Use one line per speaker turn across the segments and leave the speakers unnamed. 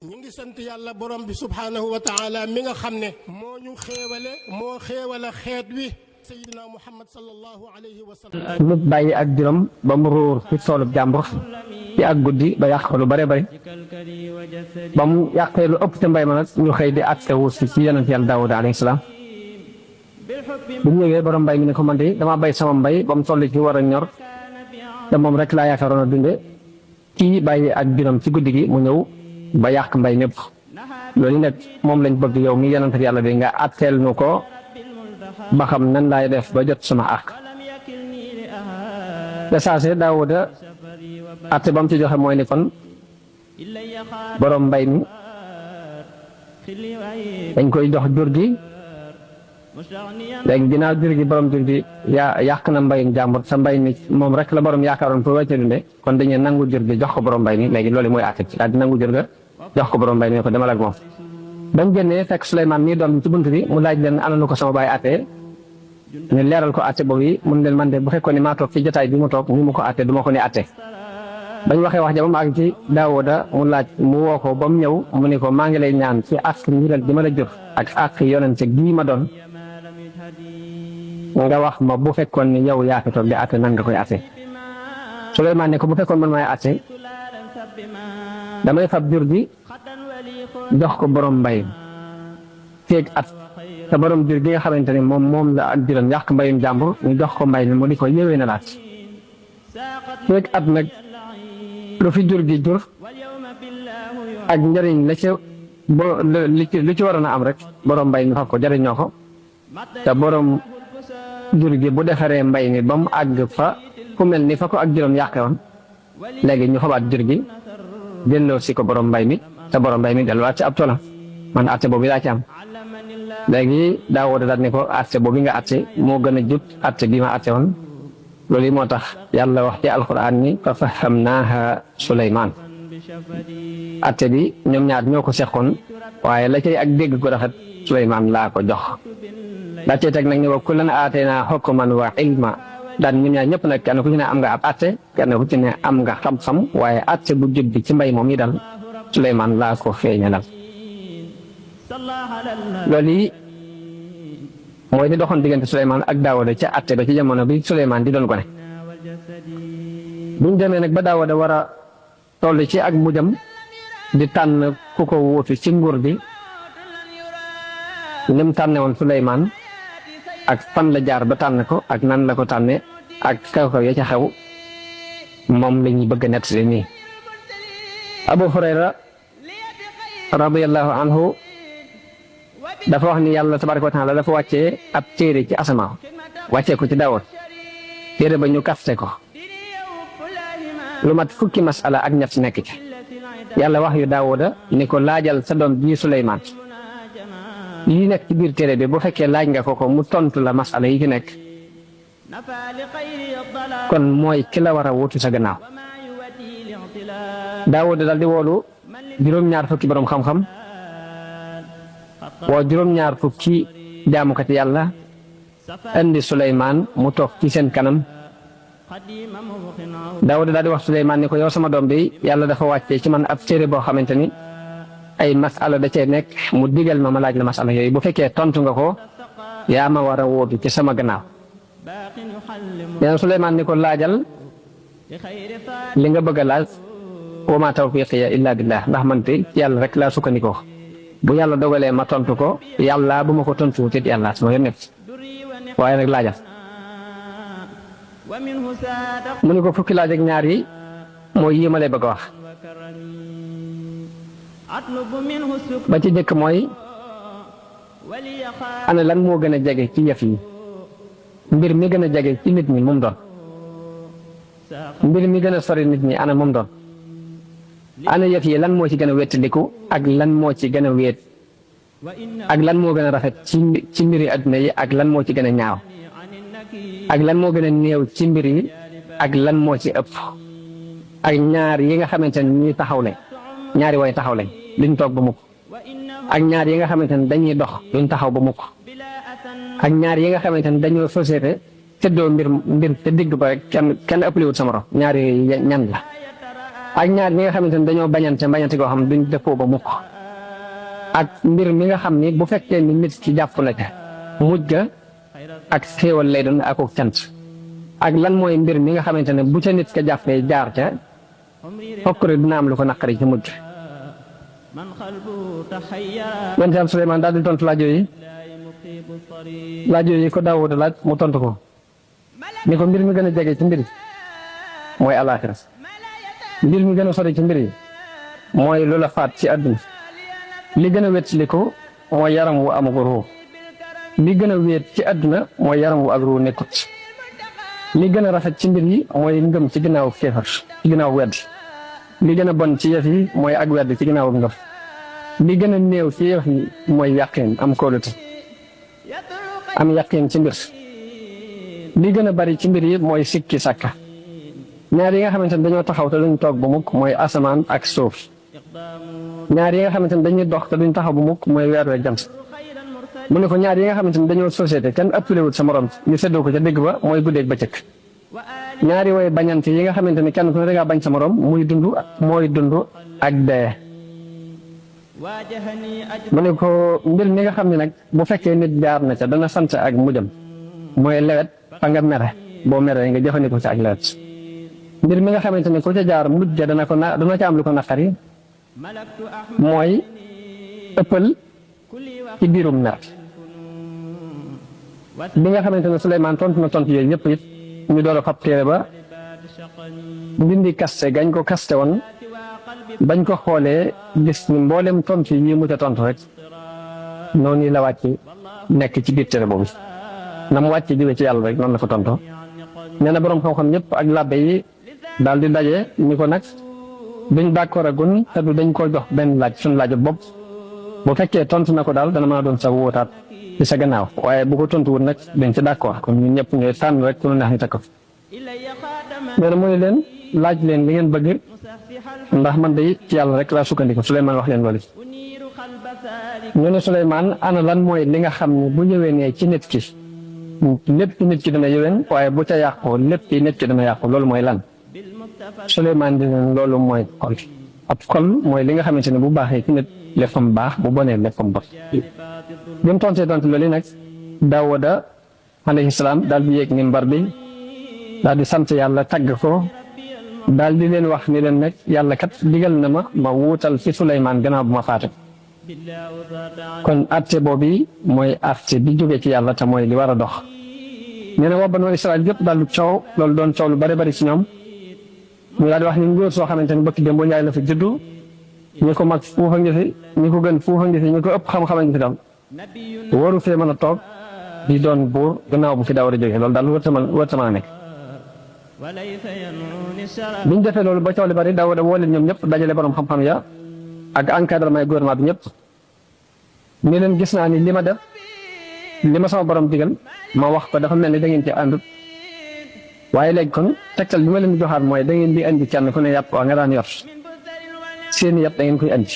ñi ngi sant yàlla borom bi subhaanahu wa taala mi nga xam ne moo ñu xéewale moo xéewale xeet wi sayidina muhammad sallallahu alayhi wa sallam
nit bàyyi ak juróom ba mu ruur ci toolub jàmbur ci ak guddi ba yàq lu bare bari ba mu yàqee lu ëpp te mbay ma nag ñu xëy di àtte wu si ci yonent yàlla daawuda alayhi salaam bu ñu ñëwee borom mbay mi ne ko man de dama bay sama mbay ba mu toll ci war a ñor te moom rek laa yaakaaroon a dunde kii bàyyi ak juróom ci guddi gi mu ñëw ba yàq mbay mépp loolu nag moom lañ bëgg yow mi yonent yàlla bi nga àtteel nu ko ba xam nan laay def ba jot sama àq te saase Daawuda àtte ba mu ci joxe mooy ni kon borom mbay mi dañ koy jox jur gi léegi ginnaaw jur gi borom jur gi yàq na mbayum jàmbur sa mbay mi moom rek la borom yaakaaroon pour wàcce dunde kon dañuy nangu jur gi jox ko borom mbay mi léegi loolu mooy àtte ci daal di nangu jur ga jox ko borom mbay mi ko demal ak moom bañ génnee fekk Souleymane mii doom ci bunt bi mu laaj leen ana nu ko sama baay àttee ñu leeral ko àtte boobu yi mun leen man de bu fekkoon ni maa toog ci jotaay bi mu toog ni mu ko àtte du ma ko ni àtte bañ waxee wax ja ba mu àgg ci Daawuda mu laaj mu woo ko ba mu ñëw mu ne ko maa ngi lay ñaan ci àq njiral gi ma la jur ak àq yonente gii ma doon nga wax ma bu fekkoon ni yow yaa fi toog di àtte nan nga koy àtte Souleymane ne ko bu fekkoon man maay àtte damay fab jur gi jox ko borom mbay feeg at te borom jur gi nga xamante ne moom la ak juróom yàq mbayum jàmbur ñu jox ko mbay mi mu di ko yéwee na laat feeg at nag lu fi jur gi jur ak njëriñ la ca lu ci waroon a am rek borom mbay mi fab ko jëriñoo ko te borom jur gi bu defaree mbay mi ba mu àgg fa ku mel ni fa ko ak juróom yàqe woon léegi ñu fabaat jur gi delloo si ko borom mbay mi te borom mbay mi delluwaat ci ab toolam man àtte boobu laa ci am léegi Daawuda daal ne ko àtte boobu nga àtte moo gën a jub àtte bi ma àtte woon loolu yi moo tax yàlla wax ci alquran ni fa fahamnaaha Souleymane àtte bi ñoom ñaar ñoo ko seqoon waaye la cay ak dégg ko rafet Souleymane laa ko jox daa cay teg nag ne wa kullan aataynaa hukman wa ilma daan ñun ñaar ñëpp nag kenn ku ci ne am nga ab àtte kenn ku ci ne am nga xam-xam waaye àtte bu jub bi ci mbay moom yi dal Souleymane laa ko feeñalal loolu yi mooy di doxoon diggante Souleymane ak Daawuda ca àtte ba ci jamono bi Souleymane di doon gone buñ demee nag ba Daawuda war a toll ci ak mujjam di tànn ku ko wuutu ci nguur bi ni mu tànne woon Souleymane ak fan la jaar ba tànn ko ak nan la ko tànne ak kaw-kaw ya ca xew moom la ñuy bëgg a nettali nii Abu Hurayra radiyallahu anhu dafa wax ni yàlla tabaraka wa taala dafa wàccee ab téere ci asamaaw wàccee ko ci Daawuda téere ba ñu kaste ko lu mat fukki masala ak ñett nekk ci yàlla wax yu Daawuda ni ko laajal sa doom ji Souleymane yi nekk ci biir téere bi bu fekkee laaj nga ko mu tontu la masala yi ci nekk kon mooy ki la war a wutu sa gannaaw Daawuda dal di woolu juróom-ñaar fukki borom xam-xam woo juróom-ñaar fukki jaamukati yàlla indi Souleymane mu toog ci seen kanam Daawuda daal di wax Souleymane ni ko yow sama doom bi yàlla dafa wàccee ci man ab téere boo xamante ni ay masala da cee nekk mu digal ma laaj la masala yooyu bu fekkee tontu nga ko yaa ma war a wóotu ci sama gannaaw yéen Souleymane ni ko laajal li nga bëgg a laaj wa ma tawfiqiya illa billah ndax man te ci yàlla rek laa sukkandikoo bu yàlla dogalee ma tontu ko yàlla bu ma ko tontu te yàlla sama yoon nekk waaye nag laajal mu ni ko fukki laaj ak ñaar yi mooy yi ma lay bëgg a wax ba ci njëkk mooy ana lan moo gën a jege ci yëf yi mbir mi gën a jege ci nit ñi moom doon mbir mi gën a sori nit ñi ana moom doon ana yëf yi lan moo ci gën a wéttaliku ak lan moo ci gën a wéet ak lan moo gën a rafet ci mbiri adduna yi ak lan moo ci gën a ñaaw ak lan moo gën a néew ci mbir yi ak lan moo ci ëpp ak ñaar yi nga xamante ne ñuy taxaw lañ ñaari way taxaw lañ duñ toog ba mukk ak ñaar yi nga xamante ne dañuy dox duñ taxaw ba mukk ak ñaar yi nga xamante ne dañoo société tëddoo mbir te digg ba rek kenn ëppaliwut sa morom ñaar yooyu ñan la ak ñaar ñi nga xamante ne dañoo bañante goo xam duñ dëppoo ba mukk ak mbir mi nga xam ni bu fekkee ni nit ki jàpp na ca mujj ga ak xéewal lay doon ak cant ak lan mooy mbir mi nga xamante ne bu ca nit ka jàppee jaar ca fokk rek dina am lu ko naqari ci mujj yonent Yàlla Suleymaan daal di tontu laaj yooyu ko Daawuda laaj mu tontu ko ni ko mbir mi gën a jege ci mbir yi mooy alaaxira mbir mi gën a sori ci mbir yi mooy lu la faat ci àdduna li gën a wétli ko mooy yaram wu amagu ruu li gën a wéet ci àdduna mooy yaram wu ak ruu nekkut li gën a rafet ci mbir yi mooy ngëm ci ginnaaw kéefar ci ginnaaw wedd li gën a bon ci yëf yi mooy ak wedd ci ginnaaw ngëm li gën a néew ci yëf yi mooy yàqin am kóolute am yàqin ci mbir li gën a bari ci mbir yi mooy sikki sàkka ñaar yi nga xamante ne dañoo taxaw te duñ toog ba mukk mooy asamaan ak suuf ñaar yi nga xamante ne dañuy dox te duñ taxaw ba mukk mooy weer weeg jant mu ne ko ñaar yi nga xamante ne dañoo société kenn ëppalewut sa morom ñu seddoo ko ca dégg ba mooy guddeeg bëccëg ñaari way bañante yi nga xamante ne kenn ku ne dangaa bañ sa morom mooy dund ak dee mu ne ko mbir mi nga xam ne nag bu fekkee nit jaar na ca dana sant ak mujjam mooy lewet fa nga mere boo meree nga jëfandikoo ci ak lewet mbir mi nga xamante ne ku ca jaar mujj dana ca am lu ko naqari mooy ëppal ci biirum mer bi nga xamante ne Suleymaan tontu na tontu yooyu yëpp it ñu door a fab téere ba mbindi kaste gañ ko kaste woon bañ ko xoolee gis ni mboolem tontu yi mu ca tontu rek noonu la wàcc nekk ci biir téere boobu na mu wàcc jóge ci yàlla rek noonu la ko tonto nee na boroom xam-xam ñëpp ak labbe yi daal di daje ni ko nag duñ d'accord agun te du dañ koo jox benn laaj suñu laaju bopp bu fekkee tontu na ko daal dana mën a doon sa wóotaat ci sa gannaaw waaye bu ko tontu wut nag dañ ci d'accord kon ñun ñëpp ñooy tànn rek ku ñu neex ñu teg ko nee na mu ne leen laaj leen li ngeen bëgg ndax man de ci yàlla rek laa sukkandiku Suleymaan wax leen loolu ñu ne Suleymaan ana lan mooy li nga xam ne bu yëwénee ci nit ki lépp ci nit ki dana yëwén waaye bu ca yàqoo lépp ci nit ki dana yàqu loolu mooy lan Suleymaan di leen loolu mooy xol ab xol mooy li nga xamante ne bu baaxee ci nit léppam baax bu bonee léppam bon bi mu tontee loolu nag Daawuda alayhi salaam daal di yéeg minbar bi daal di sant yàlla tagg ko daal di leen wax ni leen nag yàlla kat digal na ma wuutal fi Suleymaan gannaaw bu ma faate kon atte boobu mooy atte bi jóge ci yàlla te mooy li war a dox nee na waa Banu Israël yëpp daal di coow loolu doon coow lu bari ci ñoom ñu daal di wax ni ngóor soo xamante ne bëkk démb njaay la fa juddu ñi ko mag fuufa ngi fi ñi ko gën fuufa ngi fi ñi ko ëpp xam-xam ngi fi dam waru fee mën a toog di doon buur gannaaw bu fi Daawuda jógee loolu daal wërta mën a nekk biñ defee loolu ba coow li bari Daawuda woo leen ñoom ñëpp dajale borom xam-xam ya ak encadrement gouvernement bi ñëpp ni leen gis naa ni li ma def li ma sama borom digal ma wax ko dafa mel ni da ngeen ci àndut waaye léegi kon tegtal bi ma leen di joxaat mooy da ngeen di andi kenn ku ne yàpp waa nga daan yor seeni yàpp da ngeen koy andi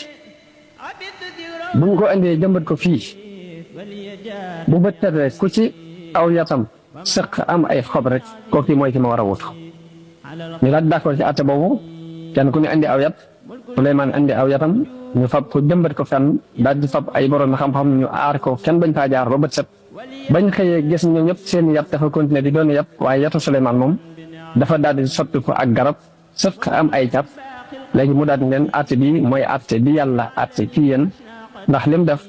buñ ko andee jëmbat ko fii bu bët tëddee ku ci aw yatam sëq am ay xob rek kooku mooy ki ma war a wutu ñu daal d'accord ci àtte boobu kenn ku ne andi aw yat Suleymaan andi aw yatam ñu fab ko jëmbat ko fenn daal di fab ay borom xam-xam ñu aar ko kenn bañ faa jaar ba bët set bañ xëyee gis ñoom ñëpp seen yat dafa continuer di doon yat waaye yatu Suleymaan moom dafa daal di soppi ko ak garab sëq am ay cat léegi mu daal di leen àtte bi mooy àtte bi yàlla àtte ci yéen ndax lim def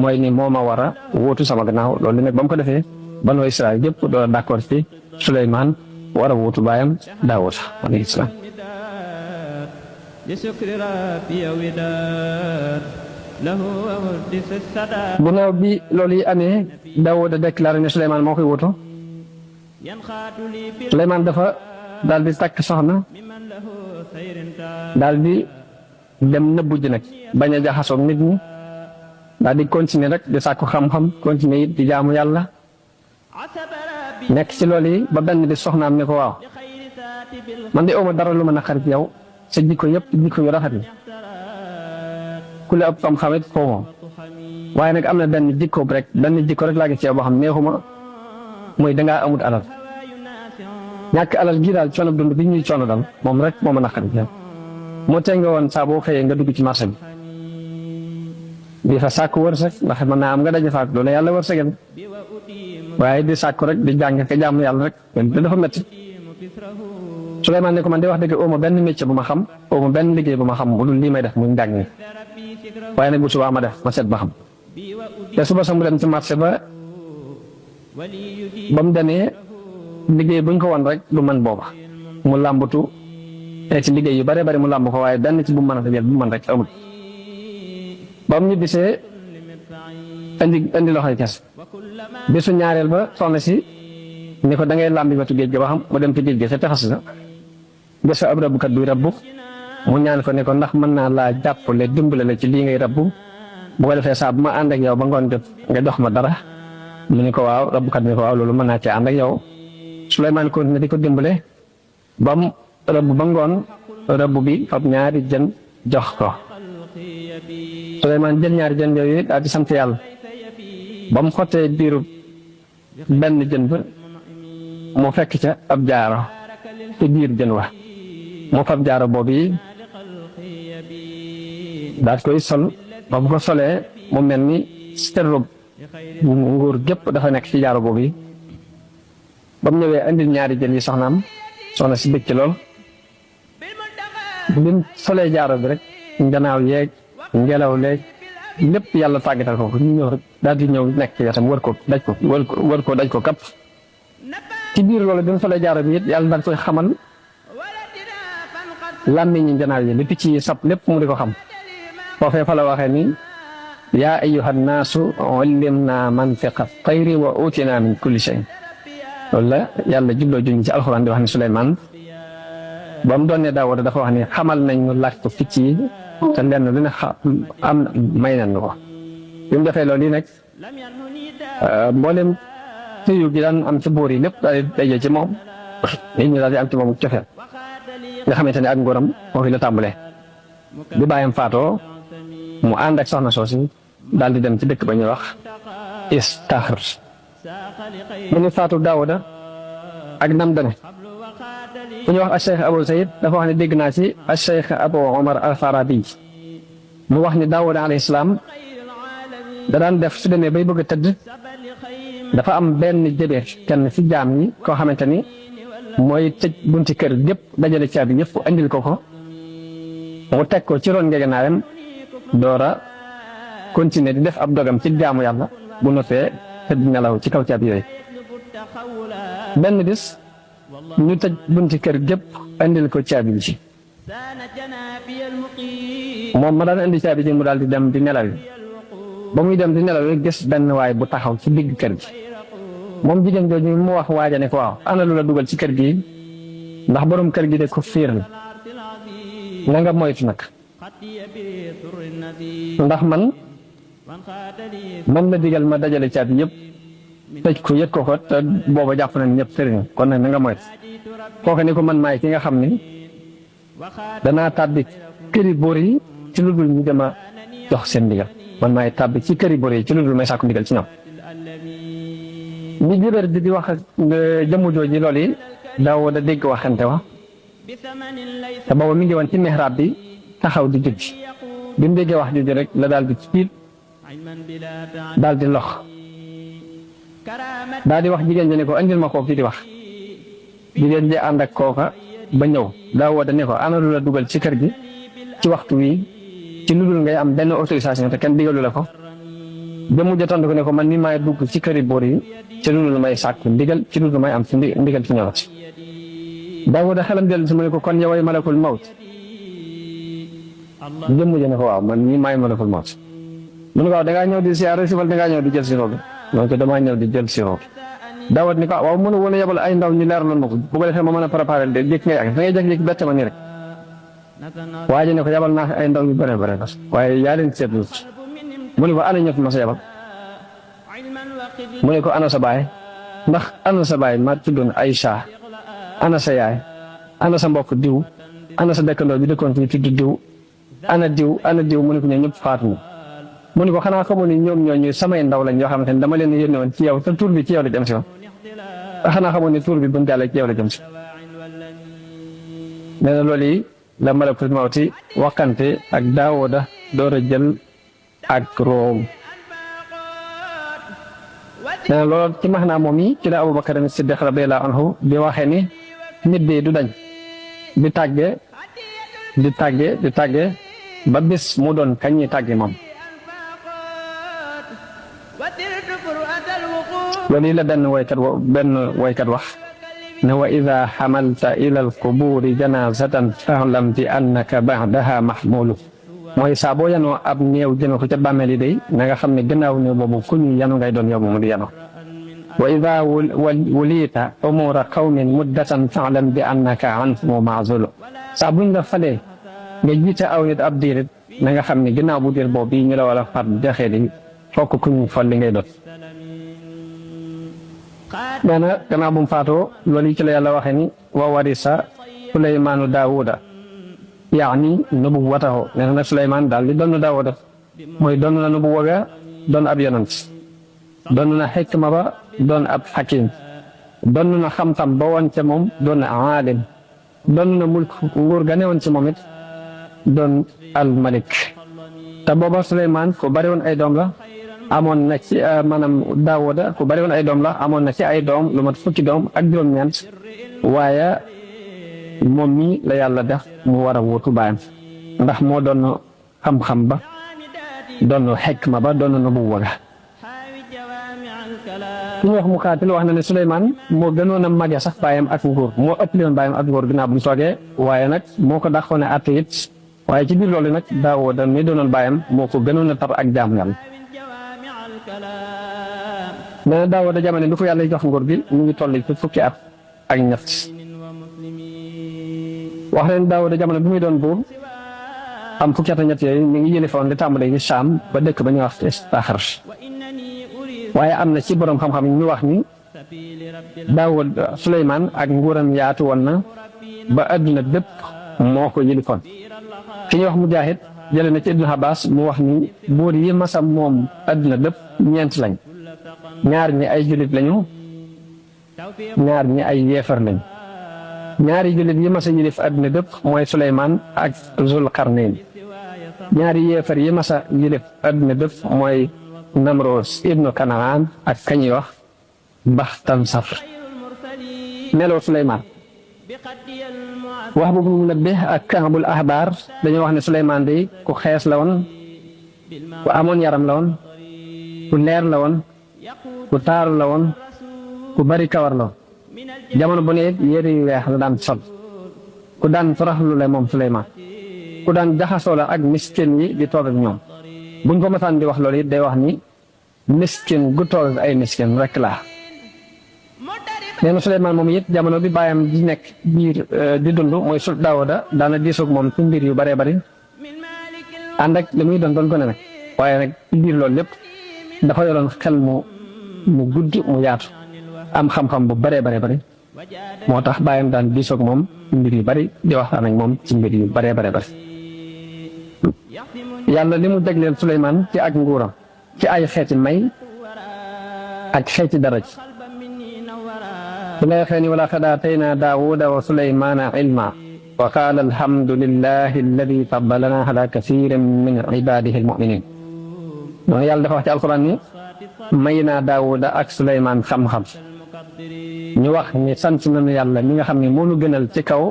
mooy ni moo ma war a wóotu sama gannaaw loolu nag ba mu ko defee Banu Israël yëpp doon d'accord ci Suleymaan war a wóotu baayam Daawuda alayhi salaam ginnaaw bi loolu yi amee Daawuda déclaré ne Suleymaan moo koy wóotu Suleymaan dafa daal di takk soxna daal di dem nëbbu ji nag bañ a jaxasoog nit ñi daal di continuer rek di sàkku xam-xam continuer it di jaamu yàlla nekk ci loolu yi ba benn di soxnaam ne ko waaw man de ooma dara lu ma naqari ci yow sa jikko yëpp jikko yu rafet la ku la ëpp xam-xam it foo moom waaye nag am na benn jikko rek laa gis ci yow boo xam neexuma mooy dangaa amut alal ñàkk alal gii daal coono dund bi ñuy coono dal moom rek moo ma naqari ci yow moo tee nga woon saa boo xëyee nga dugg ci marché bi di fa sàkk wërsëg ndax mën naa am nga daje faak loolu yàlla wërsëgal waaye di sàkk rek di jàng ka jàmm yàlla rek te dafa métti Souleymane ne ko man di wax dëgg ooma benn métier bu ma xam ooma benn liggéey bu ma xam bu dul lii may def muy njàng mi waaye nag bu subaa ma def ma seet ba xam te suba sax mu dem ci marché ba mu demee liggéey buñ ko won rek du man booba mu làmbatu ci liggéey yu bare bari mu làmb ko waaye benn ci bu mën a jël bu mën rek amul ba mu ñibbisee indi loxoy kes bisu ñaareel ba soxna si ni ko da ngay làmbi wetu géej ga ba xam mu dem ci géej ga te taxas la gis fa ab rabbukat buy rabbu mu ñaan ko ne ko ndax mën naa laa jàppale dimbale la ci lii ngay rabbu bu ko defee saa bu ma ànd ak yow ba ngoon jot nga jox ma dara mu ne ko waaw rabbukat bi ne ko waaw loolu mën naa cee ànd ak yow Souleymane continué di ko dimbale ba mu rabbu ba ngoon rabbu bi fab ñaari jën jox ko Souleymane jël ñaari jën yooyu daal di sant yàlla ba mu xottee biiru benn jën ba mu fekk ca ab jaaro ci biir jën wa mu fab jaaro boobu yi daal koy sol ba bu ko solee mu mel ni sterub nguur gépp dafa nekk ci jaaro boobu yi ba mu ñëwee andil ñaari jën yi soxna si bëgg ci lool bi mu solee jaaro bi rek njanaaw yeeg ngelaw leeg lépp yàlla tàggatal ko ñu ñëw rek daal di ñëw nekk ci wetam wër ko daj ko kapp ci biir loolu bi mu solee jaaro bi it yàlla daal koy xamal làmmiñi njanaaw yi li picc yi sab lépp mu di ko xam foofee fa la waxee ni yaa ayyuhan naasu ullimnaa mantiqa tayri wa uutinaa min kulli shay loolu la yàlla jubloo juñ ci alxuraan di wax ni Souleymane ba mu doon ne Daawuda dafa wax ni xamal nañ ñu làkk picc yi te lenn lu ne am may nañ ko bi mu defee loolu yi nag mboolem tëyu gi daan am ci buur yi lépp daal di daje ci moom nit ñi daal di am ci moom cofeel nga xamante ne ak ngoram foofu la tàmbalee bi bàyyam faatoo mu ànd ak soxna soosi daal di dem ci dëkk ba ñuy wax Istaxr mu ñu faatu Daawuda ak nam dane ku ñuy wax al Cheikh Abou Sayid dafa wax ne dégg naa ci al Cheikh Abou Omar al Farabi mu wax ni Daawuda alayhi salaam da daan def su demee bay bëgg a tëdd dafa am benn jëbeer kenn ci jaam yi koo xamante ni mooy tëj bunti kër gépp dajale caabi yëpp andil ko mu teg ko ci ron ngegenaayam doora continuer di def ab dogam ci jaamu yàlla bu noppee tëdd nelaw ci kaw caabi yooyu benn bis ñu tëj bunti kër gépp andil ko caabi ji moom ma daan indi caabi ji mu daal di dem di nelaw ba muy dem di nelaw rek gis benn waay bu taxaw ci digg kër gi moom jigéen jooju mu wax waaja ne ko waaw ana lu la dugal ci kër gi ndax borom kër gi de ko fiir na nga moytu nag ndax man la digal ma dajale caabi yëpp tëj ko yëg ko te booba jàpp nañ ñëpp sëriñ kon nag na nga moytu kooku ne ko man maay ki nga xam ni danaa tàbbi këri boor yi ci lu dul ñu dem a jox seen ndigal man maay tàbbi ci këri boor yi ci lu dul may sàkku ndigal ci ñoom ñi jëbër di wax ak jëmm jooji loolu yi daaw da dégg waxante wa te booba mi ngi woon ci mihrab bi taxaw di julli bi mu déggee wax jooju rek la daal di tiit daal di lox daal di wax jigéen ji ne ko andil ma kooku di wax jigéen ji ànd ak kooka ba ñëw daaw da ne ko ana lu la dugal ci kër gi ci waxtu wi ci lu dul ngay am benn autorisation te kenn digalu la ko ba mujj a tontu ko ne ko man ni maay dugg ci këri boor yi ci lu dul may sàkk ndigal ci lu dul may am ci ndigal ci ñëwat daaw da xelam dellu si mu ne ko kon yoway malakul mawt jëmm ji ne ko waaw man ni maay malakul mawt mu ne ko waaw da ngaa ñëw di siyaare si wala da ngaa ñëw di jël si roobi donc damaa ñëw di jël si roobi daawat ni ko waaw mënu woon a yebal ay ndaw ñu leeraloon ma ko bu ko defee ma mën a préparé de jékki ngay ak da ngay jékki-jékki bette ma nii rek waa ji ne ko yebal naa ay ndaw yu bëre bëre waaye yaa leen seetlu mu ne ko ana ñëpp ma sa yebal mu ne ko ana sa baay ndax ana sa baay ma tuddoon Aïcha ana sa yaay ana sa mbokk diw ana sa dëkkandoo bi dëkkoon fi tudd diw ana diw mu ne ko ñoom ñëpp faatu na mu ne ko xanaa xamoon ni ñoom ñooñu samay ndaw lañ yoo xamante ne dama leen yónne woon ci yow te tur bi ci yow la jëm si woon xanaa xamoon ni tur bi buñ jàllee ci yow la jëm si nee na loolu yi la malakul mawti waxante ak Daawuda door a jël ak room nee na loolu ci max naa moom yi ci la Abubakar Siddiq radiyallahu anhu di waxee ni nit bi du dañ di tàgge ba bis mu doon kañ ñi tàgge moom loolu la benn waykat wax ne wa ida xamalta ila alquburi janazatan fa'lam bi annaka ba'daha mahmulu mooy saa boo yanoo ab néew jëme ko ca bàmmeel yi day na nga xam ne gannaaw néew boobu ku ñu yanu ngay doon yow mu di yanu wa ida wulita umura qawmin muddatan fa'lam bi annaka anhum ma'zulu saa buñ la falee nga jiite aw nit ab diirit na nga xam ne gannaaw bu diir boobu ñu la wala far jaxee di fokk ku ñu fal li ngay doon nee na gannaaw bu mu faatoo loolu yi ci la yàlla waxee ni wa warisa Suleymaanu Daawuda yaani nubuwwatahu nee na nag Suleymaan daal di doon Daawuda mooy doon na nubuwwa ga doon ab yonant doon na xikma ba doon ab xakim doon na xam-xam ba woon ca moom doon na aalim doon na mulk nguur ga ne woon ci moom it doon al malik te booba Suleymaan ku bari woon ay doom la amoon na ci maanaam Daawuda ku bari woon ay doom la amoon na ci ay doom lu mat fukki doom ak juróom-ñeent waaye moom mii la yàlla def mu war a wuutu baayam ndax moo doon xam-xam ba doon xikma ba doon nubuwwa ga ki ñuy wax Muqaatil wax na ne Suleymaan moo gënoon a mage sax baayam ak nguur moo ëpp leen baayam ak nguur ginnaaw bu mu soogee waaye nag moo ko dàqoon a àtte it waaye ci biir loolu nag Daawuda mi doonoon baayam moo ko gënoon a tar ak jaam yàlla nee na Daawuda jamono bi ko yàlla jox nguur gi mu ngi toll ci fukki at ak ñett wax leen Daawuda jamono bi muy doon buur am fukki at ak ñett yooyu ñu ngi yëlifoon li tàmbalee ci Saam ba dëkk ba ñuy wax Istaaxar waaye am na ci borom xam-xam ñu wax ni Daawuda Suleymaan ak nguuram yaatu woon na ba adduna bépp moo ko yëlifoon ki ñuy wax Mujaahid jëlee na ci Ibnu Abbas mu wax ni buur yi masam moom adduna bépp ñeent lañ ñaar ñi ay jullit lañu ñaar ñi ay yeefar lañ ñaari jullit yi masa yilif adduna bépp mooy Suleymaan ak Zulqarnayn ñaari yeefar yi masa yilif adduna bépp mooy Namroos ibnu Kanaan ak kañuy wax Baxtansar meloo Suleymaan wax boobu mu nëbbe ak Kaabul Ahbaar dañoo wax ne Suleymaan day ku xees la woon ku amoon yaram la woon ku leer la woon ku taaru la woon ku bari kawar la woon jamono bu ne yére yu weex la daan sol ku daan toroxlu la moom Suleymaan ku daan jaxasoo la ak miskin yi di toog ak ñoom buñ ko masaan di wax loolu it day wax ni miskin gu toog ak ay miskin rek laa nee na Suleymaan moom it jamono bi bàyyam di nekk biir di dund mooy sul Daawuda daana diisoog moom ci mbir yu baree bari ànd ak li muy doon gone nag waaye nag ci biir loolu lépp dafa yoroon xel mu gudd mu yaatu am xam-xam bu baree bari moo tax bàyyam daan diisoog moom ci mbir yu bari di waxtaan ak moom ci mbir yu baree bari yàlla li mu jagleel Suleymaan ci ak nguuram ci ay xeeti may ak xeeti daraj su lay xee ni wala qad aataynaa Daawuda wa Suleymaana ilma wa qaala alhamdulillahi alladi faddalana ala kasirin min ibadihi almuminin noonu yàlla dafa wax ci alquran ni may naa Daawuda ak Suleymaan xam-xam ñu wax ni sant nañu yàlla mi nga xam ne moo nu gënal ci kaw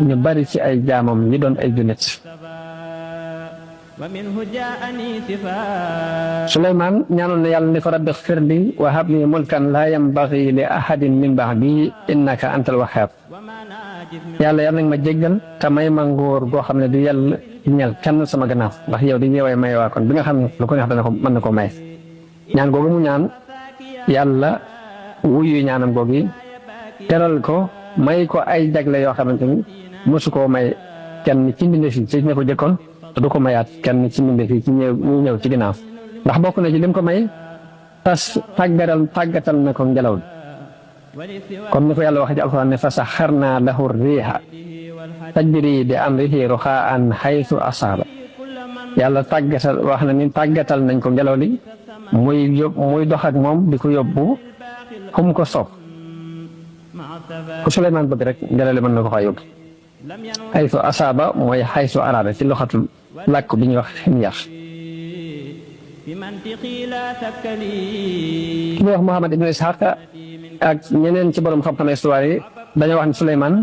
ñu bari ci ay jaamam ñi doon ay jullit Suleymaan ñaanoon na yàlla ni ko rabbi xfir li wa hab li mulkan laa yambagi li ahadin min ba'di innaka antal wahhab yàlla yàlla nag ma jéggal te may ma nguur goo xam ne du yàlla ñel kenn sama gannaaw ndax yow di ñëwee may waa kon bi nga xam ne lu ko neex dana ko mën na ko may ñaan googu mu ñaan yàlla wuyu ñaanam googu teral ko may ko ay jagle yoo xamante ni mosu koo may kenn ci mbindeef yi ci ne ko jëkkoon te du ko mayaat kenn ci mbindeef yi ci ñëw ci ginnaaw ndax bokk na ci lim ko may tas tàggatal na ko ngelaw li comme ni ko yàlla waxee ci alxuraan ne fa saxarnaa lahu riiha tajri bi amrihi ruxaan xaytu asaaba yàlla wax na ni tàggatal nañ ko ngelaw li muy dox ak moom di ko yóbbu fu mu ko soob ku Suleymaan bëgg rek ngelaw li mën na ko faa yóbbu xaysu asaaba mooy xaysu araada ci loxatul làkk bi ñuy wax ximyar ki ñuy wax Muhammad ibnu Ishaq ak ñeneen ci borom xam-xam histoire yi dañoo wax ne Suleymaan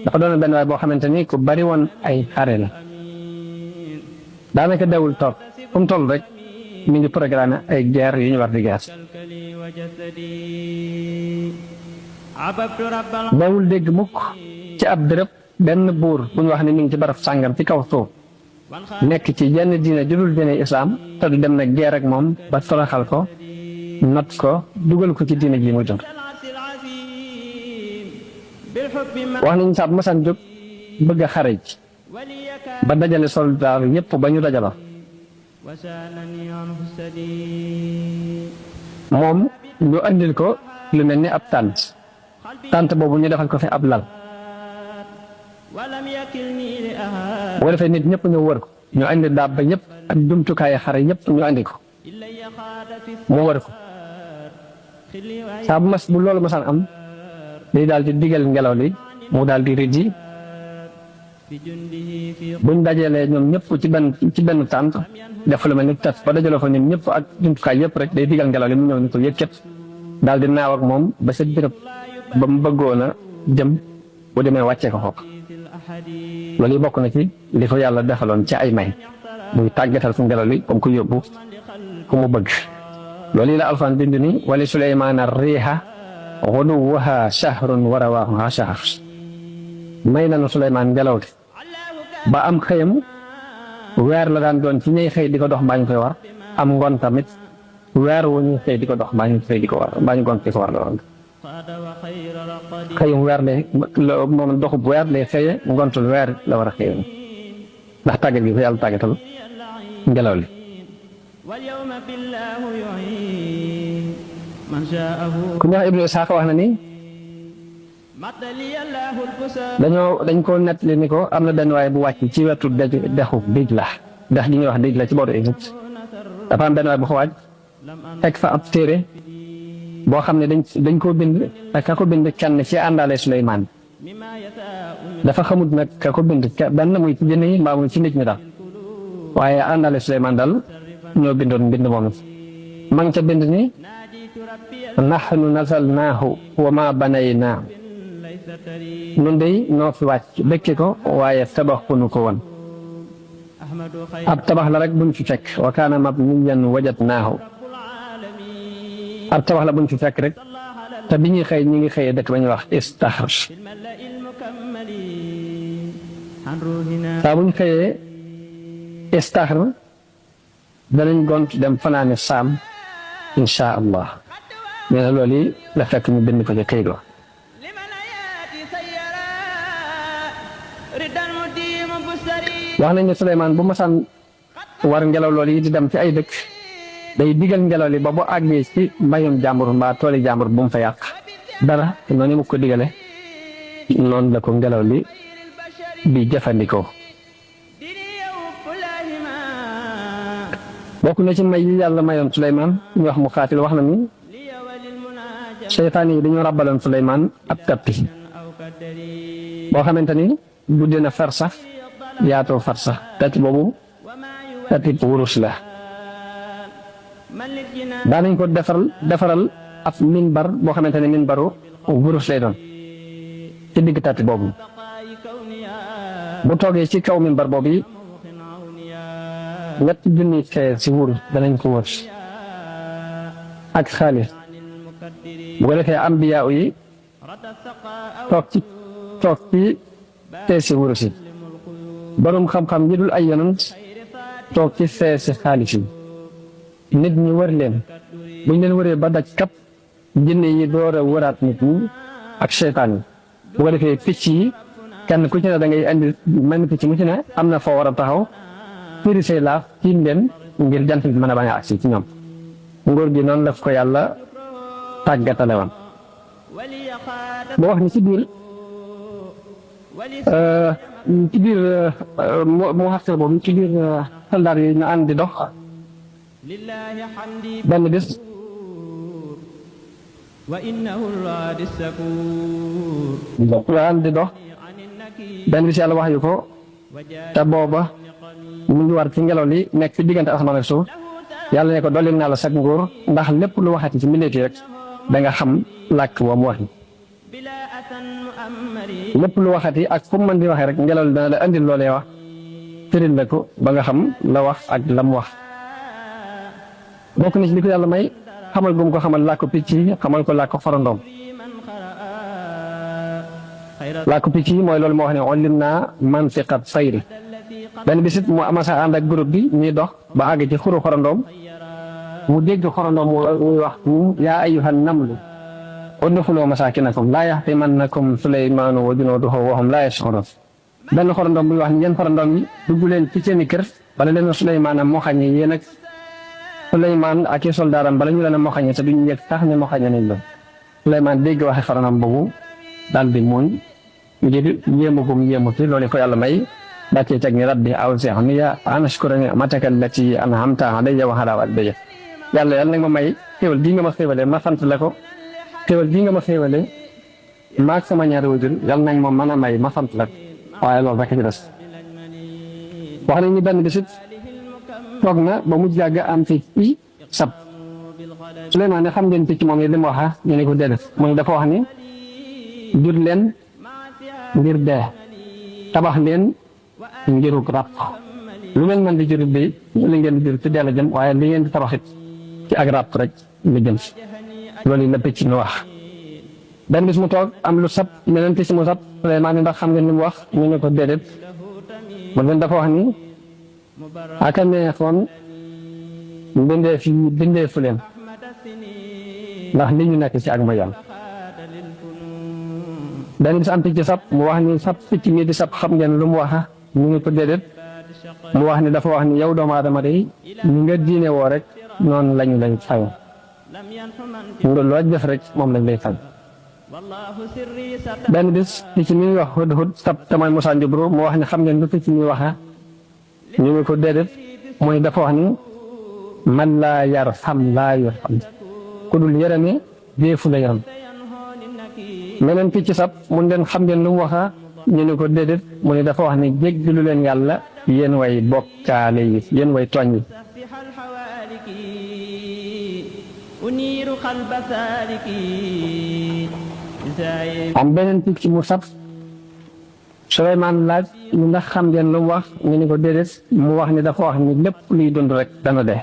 dafa doon benn waay boo xamante ni ku bari woon ay xare la daanaka dawul toog fu mu toll rek mi ngi programme ay guerre yu ñu war di guerre dawul dégg mukk ci ab dërëb benn buur bu ñu wax ne mi ngi ci barab sàngam ci kaw suuf nekk ci yenn diine judul diine islaam te du dem na guerre ak moom ba toroxal ko not ko dugal ko ci diine ji muy dund wax nañu sax masaan jóg bëgg a xare ji ba dajale soldaar yépp ba ñu dajaloo moom ñu andil ko lu mel ni ab tànt boobu ñu defal ko fi ab lal boo defee nit ñëpp ñu wër ko ñu andi daab ba ñëpp ak jumtukaayu xare yëpp ñu andi ko mu wër ko saa bu loolu masaan am day daal di digal ngelaw li mu daal di rëddi buñ dajalee ñoom ñëpp ci benn tànt def lu mel ni tas ba dajaloo fa ñoom ñëpp ak jumtukaay yëpp rek day digal ngelaw li mu ñëw ni ko yëkkat daal di naaw ak moom ba sa béréb ba mu bëggoon a jëm bu demee wàccee ko xook loolu yi bokk na ci li ko yàlla defaloon ci ay may muy tàggatal fu ngelaw li comme ko yóbbu fu mu bëgg loolu yi la alfaan bind ni wali suleymaana riiha xuduwwaha shahrun wa rawaahuha shahr may nanu Suleymaan ngelaw li ba am xëyam weer la daan doon ci ñuy xëy di ko dox mbaa ñu koy war am ngoon tamit weer wu ñuy xëy di ko dox mbaa ñu xëy di ko war mbaa ñu gont di ko war la woon xëyum weer lay moom doxub weer lay xëye ngontul weer la war a xëy ndax tàggat gi ko yàlla tàggatal ngelaw li ku ñax Ibnu Isaaq wax na ni dañ ko nettali ni ko am na benn waaye bu wàcc ci wetu dexu dij la dex gi ñuy wax dij la ci booru Égypte dafa am benn waaye bu fa wàcc fekk fa ab téere boo xam ne dañ koo bind ak ka ko bind kenn ci àndaale Suleymaan dafa xamut nag ka ko bind benn muy ci jënn yi mbaa muy ci nit ñi daal waaye àndaale Suleymaan daal ñoo bindoon mbind moom ma ngi ca bind ni nahnu nasalnaahu wa ma banaynaahu nun dey noo fi wàcc dëkke ko waaye tabaxunu ko woon ab tabax la rek buñ fi fekk wa kaana mabniyan wajadnaahu ab tabax la buñ fi fekk rek te bi ñuy xëy ñi ngi xëyee dëkk ba ñuy wax istaxr saa buñ xëyee istaxr danañ gont dem fanaane saam insha allah nee na loolu yi la fekk ñu bind ko ci këyit wa wax nañ ne Suleymaan bu masaan war ngelaw loolu yi di dem ci ay dëkk day digal ngelaw li ba bu àggee ci mbayum jàmbur mbaa tooli jàmbur bu mu fa yàq dara noonu mu ko digale noonu la ko ngelaw li di jëfandikoo bokk na ci may yi yàlla mayoon Suleymaan ñu wax mu xaatil wax na ni seytaan yi dañoo ràbbaloon Suleymaan ab tappi boo xamante ni guddi na farsax yaatoo farsax tappi boobu tappi wurus la daanañ ko defaral ab minbar boo xamante ne minbaru wurus lay doon ci digg tappi boobu bu toogee ci kaw minbar boobu yi ñetti junni xeer si wurus danañ ko wër ak xaalis bu ko defee ambiyaa yi toog ci teesi wurus yi borom xam-xam yi dul ay yonent toog ci feesi xaalis yi nit ñi wër leen buñ leen wëree ba daj kap jinne yi door a wëraat nit ñi ak seytaan yi bu ko defee picc yi kenn ku ci ne da ngay indi mel ni picc mu ci ne am na foo war a taxaw firi say laaf tiim leen ngir jant bi mën a bañ a agsi ci ñoom nguur gi noonu la ko yàlla tàggatale woon boo wax ni ci biir mu xasir boobu ci biir soldaar yi ñu ànd di dox benn bis ñu ànd di dox benn bis yàlla wax yu ko te booba mu ngi war ci ngelaw li nekk ci diggante asamaan ak suuf yàlla ne ko dollil naa la sag nguur ndax lépp lu waxati ci mbindeef yi rek da nga xam làkk wa mu wax lépp lu waxati ak fu mu mën di waxee rek ngelaw li dana la andil loolee wax firil la ko ba nga xam la wax ak la mu wax bokk na ci li ko yàlla may xamal gum ko xamal làkku picc yi xamal ko làkku xorondoom làkku picc yi mooy loolu moo wax ne ollim naa mantiqat sayri benn bisit mu amasa ànd ak groupe bi ñuy dox ba àgg ci xuru xorondoom mu dégg xorondoom muy wax yaa ayyuhan namlu udxuluu masaakinakum laa yaxtimannakum Suleymaanu wa junuuduhu wa hum laa yash'uruun benn xorondoom buy wax ni yéen xorondoom yi dugg leen ci seeni kër bala leen a Suleymaan a moxañe yéen ak Suleymaan ak i soldaaram bala ñu leen a moxañe te duñu yëg sax ne moxañe nañ la Suleymaan dégg waxe xorondoom boobu daal di muñ ngir yéemu gum yéemu ci loolu ko yàlla may daa cee teg ni rabbi awzi'ni an ashkura ni'mataka allati an'amta alayya wa ala walidayya yàlla nag ma may xéwal bii nga ma xéwalee ma sant la ko xéwal bii nga ma xéwalee maag sama ñaari wajur yàlla nag ma mën a may ma sant la ko waaye loolu rek ci des wax nañ ni benn bisit toog na ba mu jàgg am picc ci sab Suleymaan ne xam ngeen picc moom yi li mu wax ñu ne ko déedéet mu ne dafa wax ni jur leen ngir dee tabax leen ngiruk ràpp lu ngeen mën di jur bi li ngeen di jur ci dee la jëm waaye li ngeen di tabaxit ci ak ràpp rek lu jëm loolu la picc mi wax benn bis mu toog am lu sab meneen picc mu sab Suleymaan ndax xam ngeen li mu wax ñu ne ko déedéet mu leen dafa wax ni aka neexoon bindee fu leen ndax li ñu nekk ci ak ma yàlla benn bis am picc sab mu wax ni sab picc mi di sab xam ngeen lu mu waxa ñu ne ko déedéet mu wax ni dafa wax ni yow doomu aadama day ñu nga diine woo rek noonu lañu lay fay nga loo def rek moom lañ lay fay benn bis picc mi wax hudhud sab te mooy Musaa Njubru mu wax ni xam ngeen lu picc mi waxa ñu ne ko déedéet mooy dafa wax ni man laa yarham laa yurham ku dul yërëme deefu la yërëm meneen picc sab mun leen xam ngeen lu mu waxa ñu ne ko déedéet mu ne dafa wax ni jéggalu leen yàlla yéen way bokkaale yi yéen way tooñ yi am beneen picc mu sab Suleymaan laaj ñu ndax xam ngeen lu mu wax ñu ne ko déedéet mu wax ni dafa wax ni lépp luy dund rek dana dee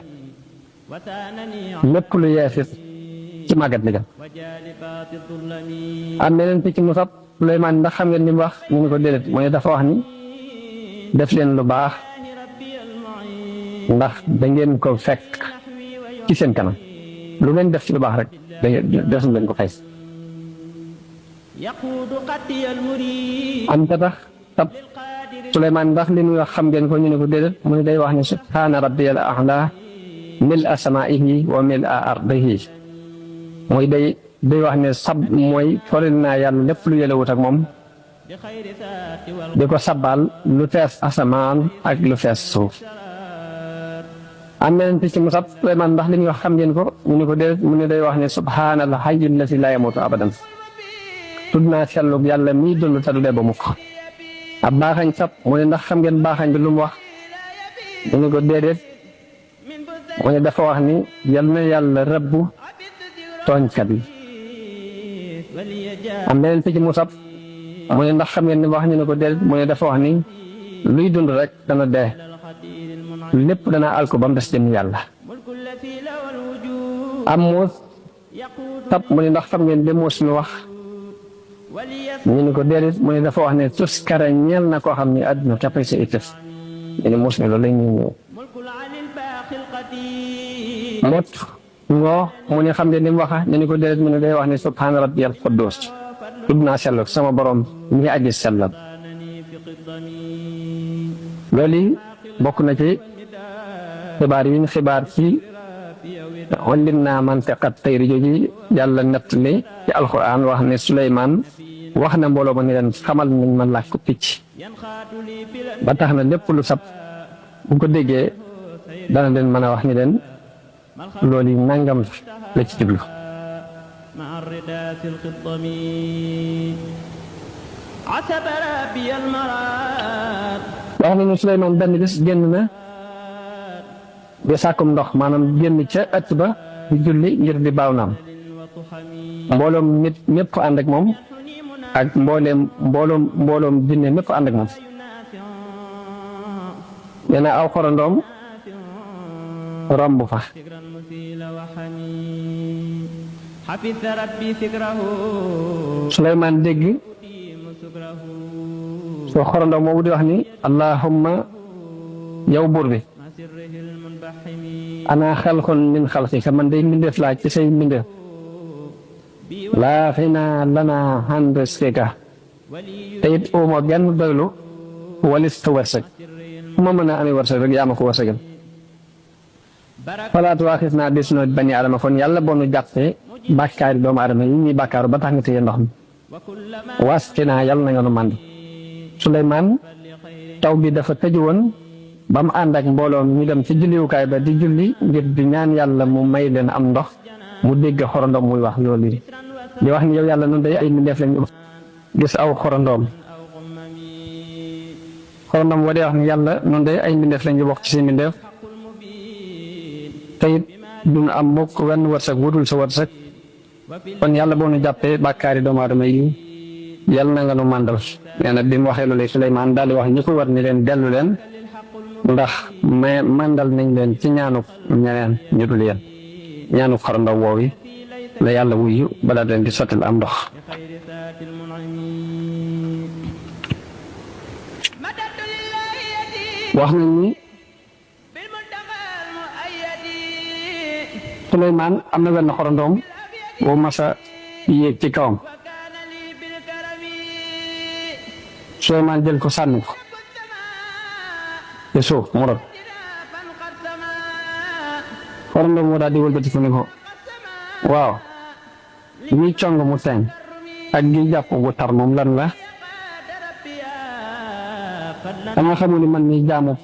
lépp lu yeesit ci màggat li am beneen picc mu sab Suleymaan ndax xam ngeen li mu wax ñu ne ko déedéet mu ne dafa wax ni def leen lu baax ndax da ngeen ko fekk ci seen kanam lu ngeen def ci lu baax rek def leen ko fay am ta tax tab Suleymaan ndax li muy wax xam ngeen ko ñu ne ko déedéet mu ne day wax ne subhaana rabbiyal a'la mil a samaa'ihi wa mil a ardihi mooy day wax ne sab mooy foril naa yàlla lépp lu yelewut ak moom di ko sabal lu fees asamaan ak lu fees suuf am meneen picc mu sab Suleymaan ndax li muy wax xam ngeen ko ñu ne ko déedéet mu ne day wax ne subhaanal hayyil lazii laa yamuutu abadan tudd naa sellug yàlla mii dund te du dee ba mukk ab baaxañ sab mu ne ndax xam ngeen baaxañ bi lu mu wax ñu ne ko déedéet mu ne dafa wax ni yal na yàlla rëbbu tooñkat yi am beneen picc mu sab mu ne ndax xam ngeen ni wax ñu ne ko déedéet mu ne dafa wax ni luy dund rek dana dee lépp dana alko ba mu des jëm yàlla am muus sab mu ne ndax xam ngeen li muus mi wax ñu ne ko déedéet mu ne dafa wax ne tuskara ñeel na koo xam ne àdduna cappay sa ittëf ñu ne muus mi loolu lay ñuy ñëw mot ngoo mu ne xam ngeen li mu waxa ñu ne ko déedéet mu ne day wax ne subhaana rabbiyal quddus tudd naa sellal sama borom mi aji sellal loolu bokk na ci xibaar yi ñu xibaar ci wallim naa mantiqat tayri jooji yàlla nettali ci alquran wax ne Suleymaan wax na mbooloo ma ne leen xamal nañ ma làkk picc ba tax na lépp lu sab bu ko déggee dana leen mën a wax ni leen loolu nangam la ci jublu
عتب ربي المراد
wax nañu Suleymaan benn bis génn na di sàkkum ndox maanaam génn ca ëtt ba di julli ngir di baaw naam mbooloom nit ñëpp ànd ak moom ak mbooloom jinne ñëpp ànd ak moom nee na aw xorandoom romb fa
حفظ ربي فكره
Suleymaan dégg soo xorandoom moomu di wax ni allahumma yow buur bi
سره المنبحم
ana xalqun min xalqika man day mbindeef laa ci say mbindeef laa xinaa lanaa an rizqika te it uma genn doylu walis sa wërsëg fu ma mën a amee wërsëg rek yaa ma ko wërsëgal falaa tuwaaxisnaa bi zunuubi banii aadama kon yàlla boo nu jàppee bàkkaari doomu aadama yi ñuy bàkkaaru ba tax nga téye ndox mi wasqinaa yàlla na nga nu mànd Suleymaan taw bi dafa tëju woon ba mu ànd ak mbooloo ñu dem ci julliwukaay ba di julli ngir di ñaan yàlla mu may leen am ndox mu dégg xorandoom muy wax loolu yi di wax ni yow yàlla nun day ay mbindeef lañu gis aw xorandoom wa di wax ni yàlla nun day ay mbindeef lañu bokk ci si mbindeef te it duñu am mukk wenn wërsëg wudul sa wërsëg kon yàlla boo nu jàppee bàkkaari doomu aadama yi yàlla na nga nu màndal nee na bi mu waxee loolu Suleymaan daal di wax ñi ko war ni leen dellu leen ndax mais màndal nañ leen ci ñaanuk ñeneen ñu dul yéen ñaanuk xorandoom woowu la yàlla wuyu bala leen di sottil am ndox wax nañ ni Suleymaan am na wenn xorandoom boo masa yéeg ci kawam Suleymaan jël ko sànni ko ci suuf mu rot xorandoom moo daal di wëlbati ko ni ko waaw ñi cong mu teeñ ak gi jàpp bu tar moom lan la dama xamul ni man mi jaamu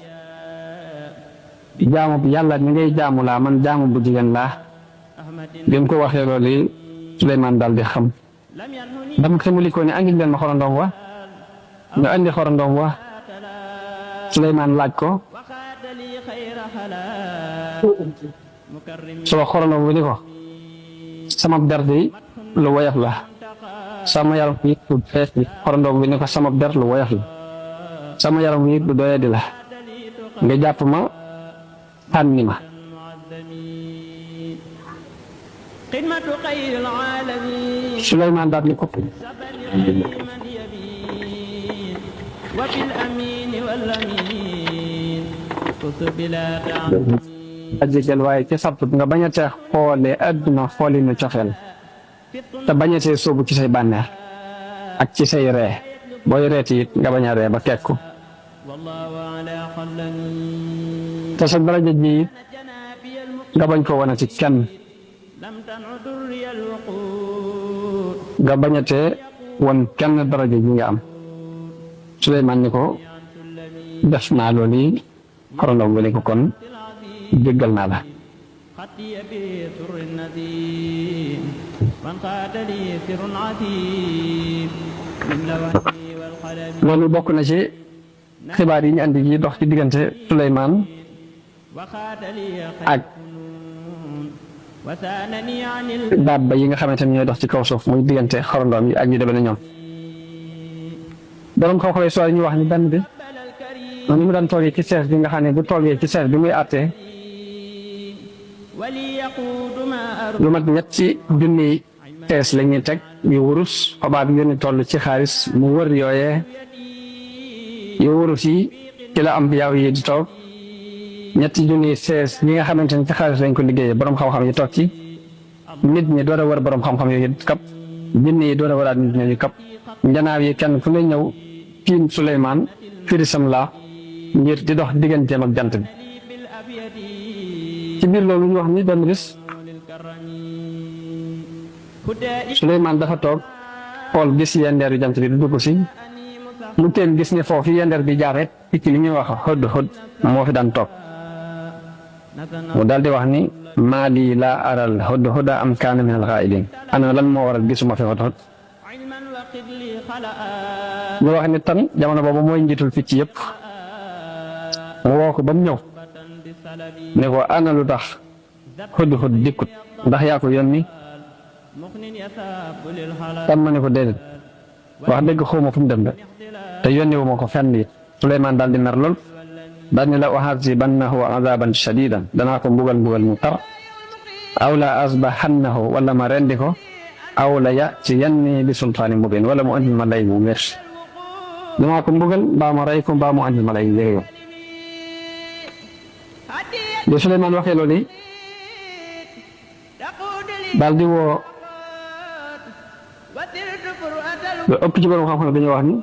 yàlla mi ngay jaamu laa man jaamu bu jigéen laa bi mu ko waxee loolu yi Suleymaan daal di xam dama xamuli ko ni andi leen ma xorandoom wa ñu andi xorandoom wa Suleymaan laaj ko soo xorandoom bi ni ko sama der di lu woyof la sama yaram wi du fees bi xorandoom bi ni ko sama der lu woyof la sama yaram wi du doyadi la nga jàpp ma tànni ma Suleymaan daal ni ko ajjël waaye ci sabtut nga bañ a tee xoolee adduna xooli nu cofeel te bañ a tee sóobu ci say bànneex ak ci say ree booy reeti it nga bañ a ree ba kekku te sa daraja ji it nga bañ ko wane ci kenn nga bañ a tee won kenn daraja ji nga am Suleymaan ni ko def naa loolu yi xorandoom bi ni ko kon jéggal naa la loolu bokk na ci xibaar yi ñu andi yi dox ci diggante Suleymaan ak dabba yi nga xamante ne ñooy dox ci kaw suuf muy diggante xorandoom yi ak ñu demee na ñoom borom xam-xam yi soo ñu wax ni benn bi ni mu daan toogee ci sees bi nga xam ne bu toogee ci sees bi muy àttee lu mat ñetti junni tees la ñuy teg yu wurus xobaab yu ñu toll ci xaalis mu wër yooyee yu wurus yi ci la am yaaw yi di toog ñetti junni tees yi nga xamante ne ci xaalis lañ ko liggéeyee borom xam-xam yi toog ci nit ñi door a wër borom xam-xam yooyu kap junni yi door a wëraat nit ñooñu kap njanaaw yi kenn ku ne ñëw tiim Suleymaan firisam la ngir di dox digganteem ak jant bi ci biir loolu ñu wax ni benn bis Suleymaan dafa toog xool gis yendeer yu jant bi du dugg si mu teen gis ne foofu yendeer bi jaar rek picc li ñuy wax xëdd xëdd moo fi daan toog mu daal di wax ni maa lii laa aral xëdd xëdda am kaana min al xaa'iliin ana lan moo waral gisuma fi xëdd xëdd ñu wax ni tan jamono boobu mooy njiitul picc yëpp mu woo ko ba mu ñëw ne ko ana lu tax Hudhud dikkut ndax yaa ko yónni tam ma ne ko déedéet wax dëgg xawma fu mu dem de te yónni wu ma ko fenn it Suleymaan daal di mer lool daal ni la u'azibannahu azaban shadidan danaa ko mbugal mu tar aw la asbahannahu wala ma rendi ko aw la ya'tiyanni bi sultaani mubin wala mu andil ma lay bu wér danaa ko mbugal mbaa ma rey ko mbaa mu andil ma lay wér bi Suleymaan waxee loolu daal di woo lu ëpp ci borom xam-xam dañoo wax ni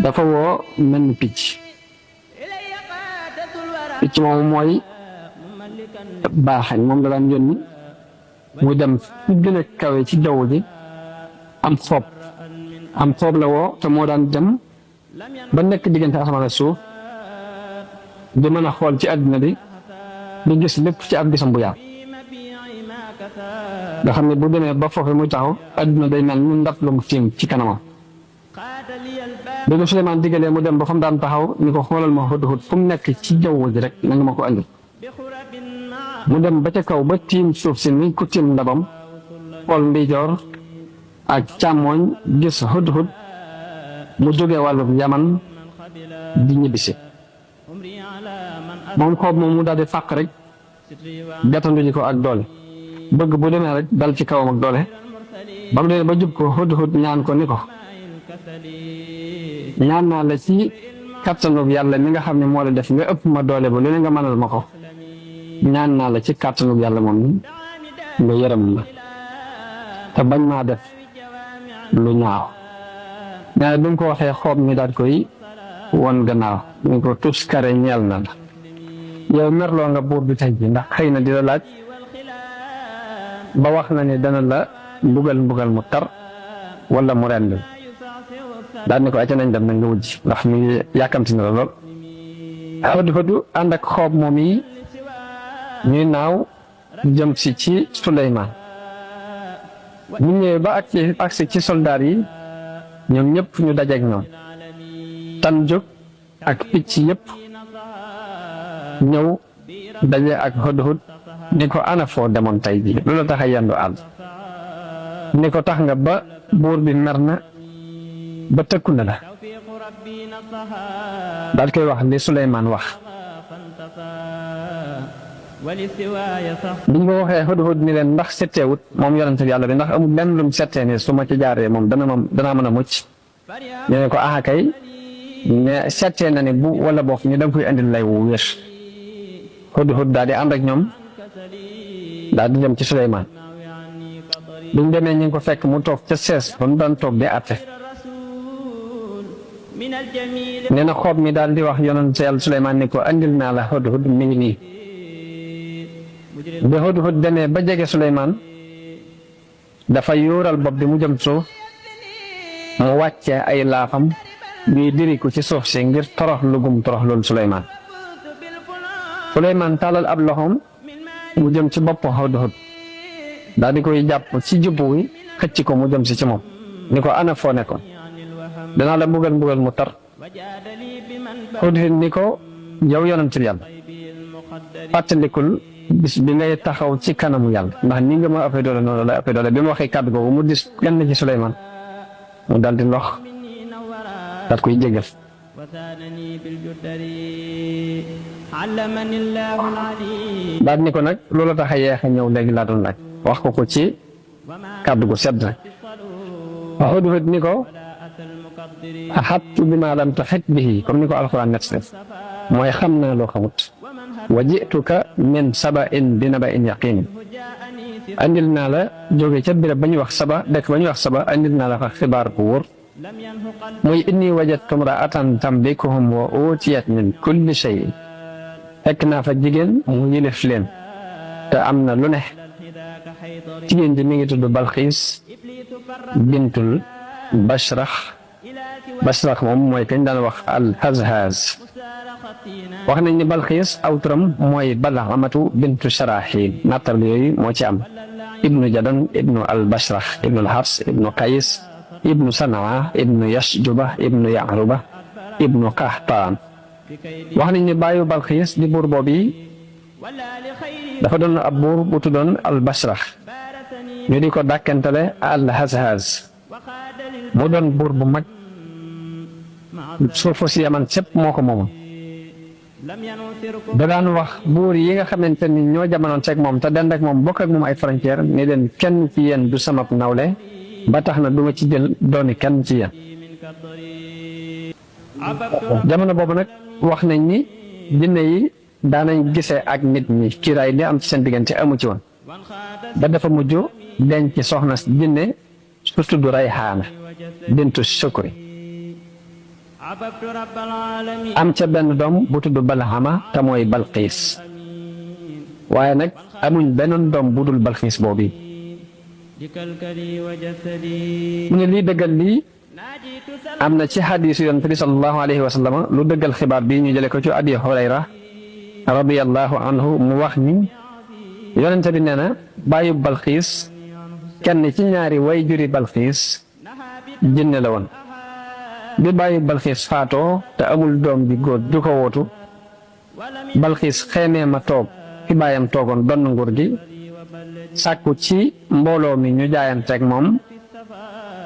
dafa woo mel ni picc moomu mooy baaxañ moom la daan yónni mu dem fu gën a kawe ci jaww ji am xoob la woo te moo daan dem ba nekk diggante asamaan ak suuf di mën a xool ci àddina bi di gis lépp ci ab gisam bu yaatu nga xam ne bu demee ba foofu muy taxaw àddina day mel ni ndab lu mu tiim ci kanamam bi ko Suleymaan diggalee mu dem ba fa mu daan taxaw ni ko xoolal ma Hudhud fu mu nekk ci jaww ji rek na nga ma ko andi mu dem ba ca kaw ba tiim suuf si ni ku tiim ndabam xool ndijoor ak càmmooñ gis Hudhud mu jógee wàllu Yaman di ñibbisi moom xoob moom mu daal di fàq rek gàttandu ji ko ak doole bëgg bu demee rek dal ci kawam ak doole ba mu demee ba jub ko Hudhud ñaan ko ni ko ñaan naa la ci kàttanug yàlla mi nga xam ne moo la def nga ëpp ma doole ba lu ne nga mënal ma ko ñaan naa la ci kàttanug yàlla moom nga yërëm ma te bañ maa def lu ñaaw ñaare bi mu ko waxee xoob mi daal koy won gannaaw ñu ko tus kare ñeel na la yow merloo nga buur bi tey ji ndax xëy na di la laaj ba wax na ne dana la mbugal mu tar wala mu rend daal ni ko acca nañ dem nag nga wujj ndax mi yàkkamti na la lool Hudhud ànd ak xoob moom yi ñuy naaw jëm si ci Suleymaan ñu ñëwee ba agsi ci soldaar yi ñoom ñëpp ñu dajeek ñoom tan jóg ak picc yëpp ñëw daje ak Hudhud ni ko ana foo demoon tey ji lu la tax a yendu àll ni ko tax nga ba buur bi mer na ba tëkku na la daal koy wax li Suleymaan wax biñ ko waxee Hudhud ni leen ndax setteewut moom yonent bi yàlla bi ndax amul lenn lum settee ni su ma ci jaaree moom danaa mën a mucc ñu ne ko aha kay ne settee na ne bu wala boog ñu da nga koy andil lay wu wér Hudhud daal di ànd ak ñoom daal di dem ci Suleymaan biñ demee ñu ngi ko fekk mu toog ca sees ba mu daan toog di àtte nee na xoob mi daal di wax yonent yàlla Suleymaan ni ko andil naa la Hudhud mi ngi nii bi Hudhud demee ba jege Suleymaan dafa yóoral bopp bi mu jëm suuf mu wàccee ay laafam ñuy diri ko ci suuf si ngir torox lugum torox loolu Suleymaan tàllal ab loxoom mu jëm ci bopp Hudhud daal di koy jàpp ci jubbu wi xëcc ko mu jëm si ci moom ni ko ana foo nekkoon danaa la mbugal mu tar Hudhud ni ko yow yonent bi yàlla fàttalikul bis bi ngay taxaw ci kanamu yàlla ndax ni nga ma ëppee doole noonu la ëppee doole bi ma waxee kàddu googu mu dis genn ci Suleymaan mu daal di lox daal koy jégal daal ni ko nag loola tax a yeex a ñëw léegi laa doon laaj wax ko ci kàddu gu sedd rek Hudhud ni ko axattu bi maa lam tuxit bihi comme ni ko alxuraan net def mooy xam naa loo xamut wa jituka min saba'in bi naba'in yaqin andil naa la jóge ca béréb ba ñuy wax saba dëkk ba ñuy wax saba andil naa la fa xibaar bu wóor muy inni wajadtu imra'atan tamlikuhum wa utiyat min kulli shay'in fekk naa fa jigéen mu yilif leen te am na lu ne jigéen ji mi ngi tudd Balxiis bintul Bashrax moom mooy kañ daan wax al-Hazhaz wax nañ ni Balxiis aw turam mooy Bal'amatu bintu Sharaxil nattal yooyu moo ci am ibnu Jadan ibnu al-Bashrax ibnu al-Hars ibnu Qays ibnu Sanaa ibnu Yashjuba ibnu Ya'ruba ibnu Qahtaan. wax nañ ne bàyyu Balxiis di buur boobu dafa doon ab buur bu tuddoon al Basra ñu di ko dàkkantale al Hazhaz mu doon buur bu mag suufu si Yaman sépp moo ko moomoon. da daan wax buur yi nga xamante ni ñoo jamonoon seeg moom te dend ak moom bokk ak moom ay frontière ne leen kenn ci yéen du sama nawle ba tax na duma ci jël dooni kenn ci yéen. jamono boobu nag wax nañ ni jinne yi daanañ gisee ak nit ñi kiiraay li am ci seen diggante amu ci woon ba dafa mujj denc soxna jinne su tudd Rayhaana bintu Shukri am ca benn doom bu tudd Balhama te mooy Balqiis waaye nag amuñ beneen doom bu dul Balqiis boobu. mu ne lii dëggal lii am na ci xadiisu Yonent bi sallallahu alayhi wa sallam lu dëggal xibaar bi ñu jële ko ci Abi Hurayra radiyallahu anhu mu wax ni Yonent bi nee na bàyyi Balqiis kenn ci ñaari way juri Balqiis jinne la woon. bi bàyyi Balxiis faatoo te amul doom bi góor du ko wootu Balxiis xeemee ma toog fi baayam toogoon donn nguur gi sàkku ci mbooloo mi ñu jaayanteeg moom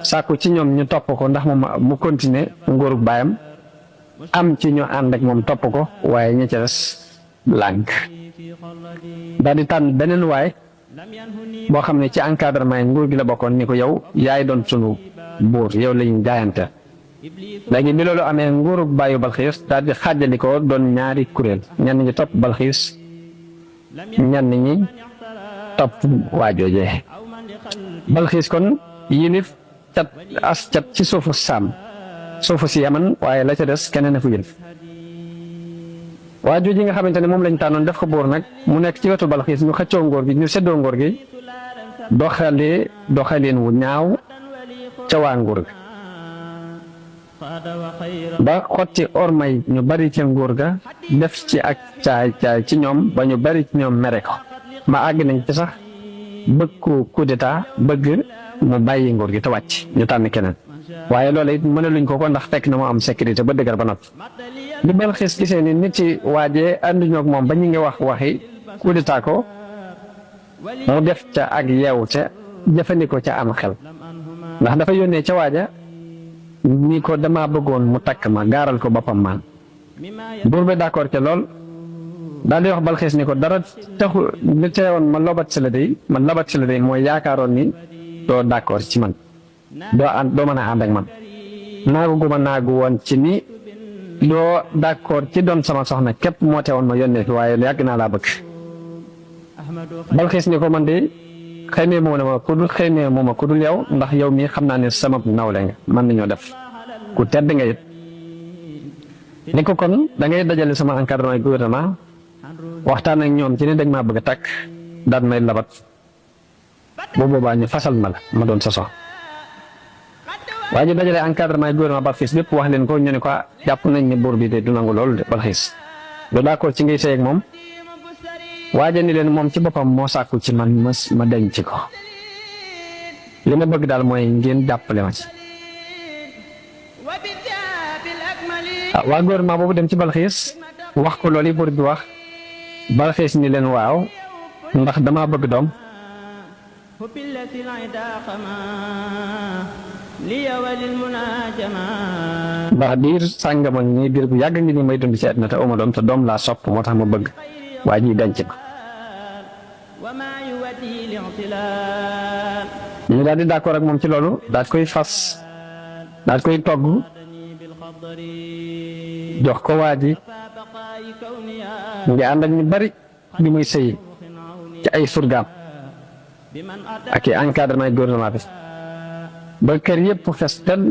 sàkku ci ñoom ñu topp ko ndax moom mu continuer nguurug baayam am ci ñu ànd ak moom topp ko waaye ña ca des lànk daal di tànn beneen waay boo xam ne ci encadrement nguur gi la bokkoon ni ko yow yaay doon sunu buur yow lañu jaayante. léegi bi loolu amee nguurug bàyyu Balxiis daal di xaajali ko doon ñaari kuréel ñenn ñi topp Balxiis ñenn ñi topp waajoojee Balxiis kon yilif cat ci suufu Saam suufu si Yaman waaye la ca des keneen a fu yilif waajooji nga xamante ne moom lañ tànnoon def ko buur nag mu nekk ci wetu Balxiis ñu xëccoo ngóor gi ñu seddoo ngóor gi doxaleen wu ñaaw ca waa nguur gi ba xotti ormay ñu bari ca nguur ga def ci ak caay ci ñoom ba ñu bari ci ñoom mere ko ba àgg nañ ci sax bëgg ko coup d'état bëgg mu bàyyi nguur gi te wàcc ñu tànn keneen waaye loolu it mënaluñ ko ndax fekk na mu am sécurité ba dëgër ba noppi li Balxiis gisee ni nit ci waajee ànduñoo ak moom ba ñu ngi wax waxi coup d'état ko mu def ca ak yeewu ca jëfandikoo ca am xel ndax dafa yónnee ca waaja ni ko dama bëggoon mu takk ma gaaral ko boppam maan buur bi d'accord ca lool daal di wax Balxiis ni ko dara taxu li teewoon ma lobat si la day mooy yaakaaroon ni doo d'accord ci man doo mën a ànd ak man naagu gu ma naagu woon ci ni doo d'accord ci doon sama soxna képp moo teewoon ma yónnee fi waaye yàgg naa laa bëgg Balxiis ni ko man de xëymee moo ma ku dul yow ndax yow mii xam naa ne sama nawle nga mën nañoo def ku tedd nga it ni ko kon da ngay dajale sama encadrement gouvernement waxtaan ak ñoom ci ne dañ maa bëgg a takk daan may labat bu boobaa ñu fasal ma doon sa soxna waaye ñu dajale encadrement gouvernement Balxiis bépp wax leen ko ñu ne ko jàpp nañ ne buur bi de du nangu loolu de Balxiis du d'accord ci ngay sëy ak moom waaja ni leen moom ci boppam moo sàkku ci man ma denc ko li ma bëgg daal mooy ngeen jàppale ma ci waa gouvernement boobu dem ci Balxiis wax ko loolu yi buur bi wax Balxiis ni leen waaw ndax dama bëgg doom ndax diir sàngama ni biir bu yàgg ngi ni may dund ci àddina te uma doom te doom laa sopp moo tax ma bëgg waa ji denc ma ñu daal di d'accord ak moom ci loolu daal koy fas daal koy togg jox ko waa ji ngi ànd ak ñu bari bi muy sëy ci ay surgaam ak i encadrement gouvernement bi ba kër yëpp fes tel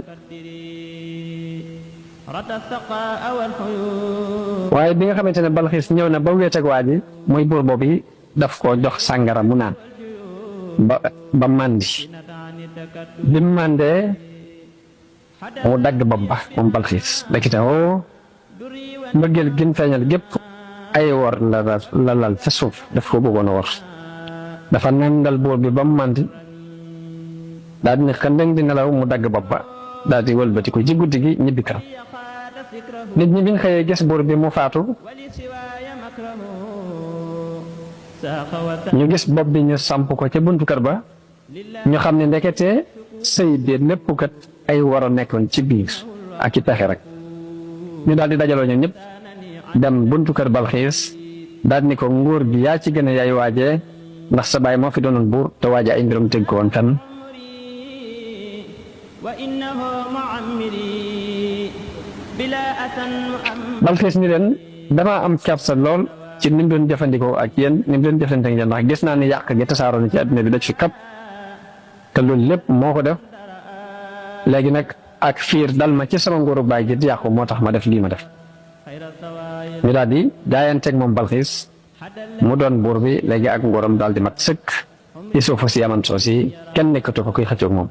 waaye bi nga xamante ne Balxiis ñëw na ba wéet ak waa ji muy buur boobu daf ko jox sàngara mu naan ba màndi bi mu màndee mu dagg bopp ba moom Balxiis dakite o mbëggeel gin feeñal gépp ay wor la lal fa suuf daf ko bëggoon a wor dafa nandal buur bi ba mu màndi daal di ne xëndëng di nelaw mu dagg bopp ba daal di wëlbati ko ci guddi gi ñibbi këram nit ñi biñ xëyee gis buur bi mu faatu ñu gis bopp bi ñu samp ko ca buntu kër ba ñu xam ne ndekete sëy bi lépp kat ay war a nekkoon ci biir ak i pexe rek ñu daal di dajaloo ñoom ñëpp dem buntu kër Balxiis daal ni ko nguur gi yaa ci gën a yaay waajee ndax sa baay moo fi doonoon buur te waaje ay mbiram tëgg ko woon kan Balxiis ni leen damaa am kersa lool ci ni mu doon jëfandikoo ak yéen ni mu doon jëfandikoo ak yéen ndax gis naa ni yàq gi tasaaroo na ci àddina bi daj fi kap te loolu lépp moo ko def léegi nag ak fiir dal ma ci sama nguuru baay gi di yàqu moo tax ma def lii ma def ñu daal di jaayanteeg moom Balxiis mu doon buur bi léegi ak nguuram daal di mat sëkk ci suufu si yaman soo si kenn nekkatu fa kuy xëccoog moom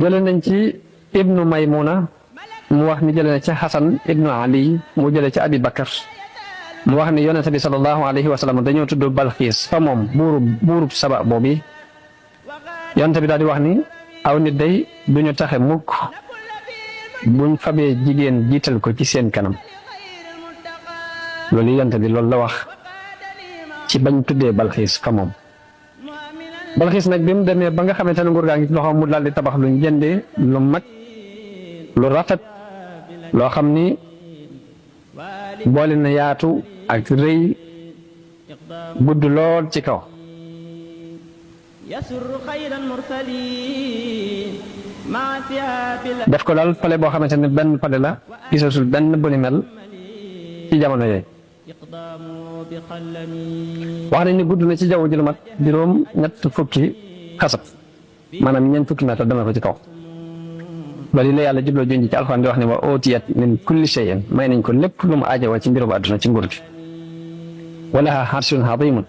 jële nañ ci ibnu Maymuna mu wax ni jële na ci Xasan ibnu Ali mu jële ci Abi Bakar mu wax ni yonente bi sallallahu alayhi wa sallam dañoo tudd Balxiis fa moom buurub Saba boobu yonente bi daal di wax ni aw nit day duñu taxe mukk buñ fabee jigéen jiital ko ci seen kanam loolu yonente bi loolu la wax ci bañ tuddee Balxiis fa moom Balxiis nag bi mu demee ba nga xamante ne nguur gaa ngi ci loxoom mu daal di tabax luñ jëndee lu mag lu rafet loo xam ni boole na yaatu ak rëy gudd lool ci kaw def ko daal pale boo xamante ne benn pale la gisatul benn bu ni mel ci jamono yooyu wax nañ ni gudd na ci jaww ji lu mat juróom ñett fukki xasab maanaam ñeent fukki mètre dama ko ci kaw loolu la yàlla jubloo junj ci alxuraan di wax ne wa ootiyat min kulli shay'in may nañ ko lépp lu mu aajowoo ci mbirum àdduna ci nguur gi walaha arshun azimun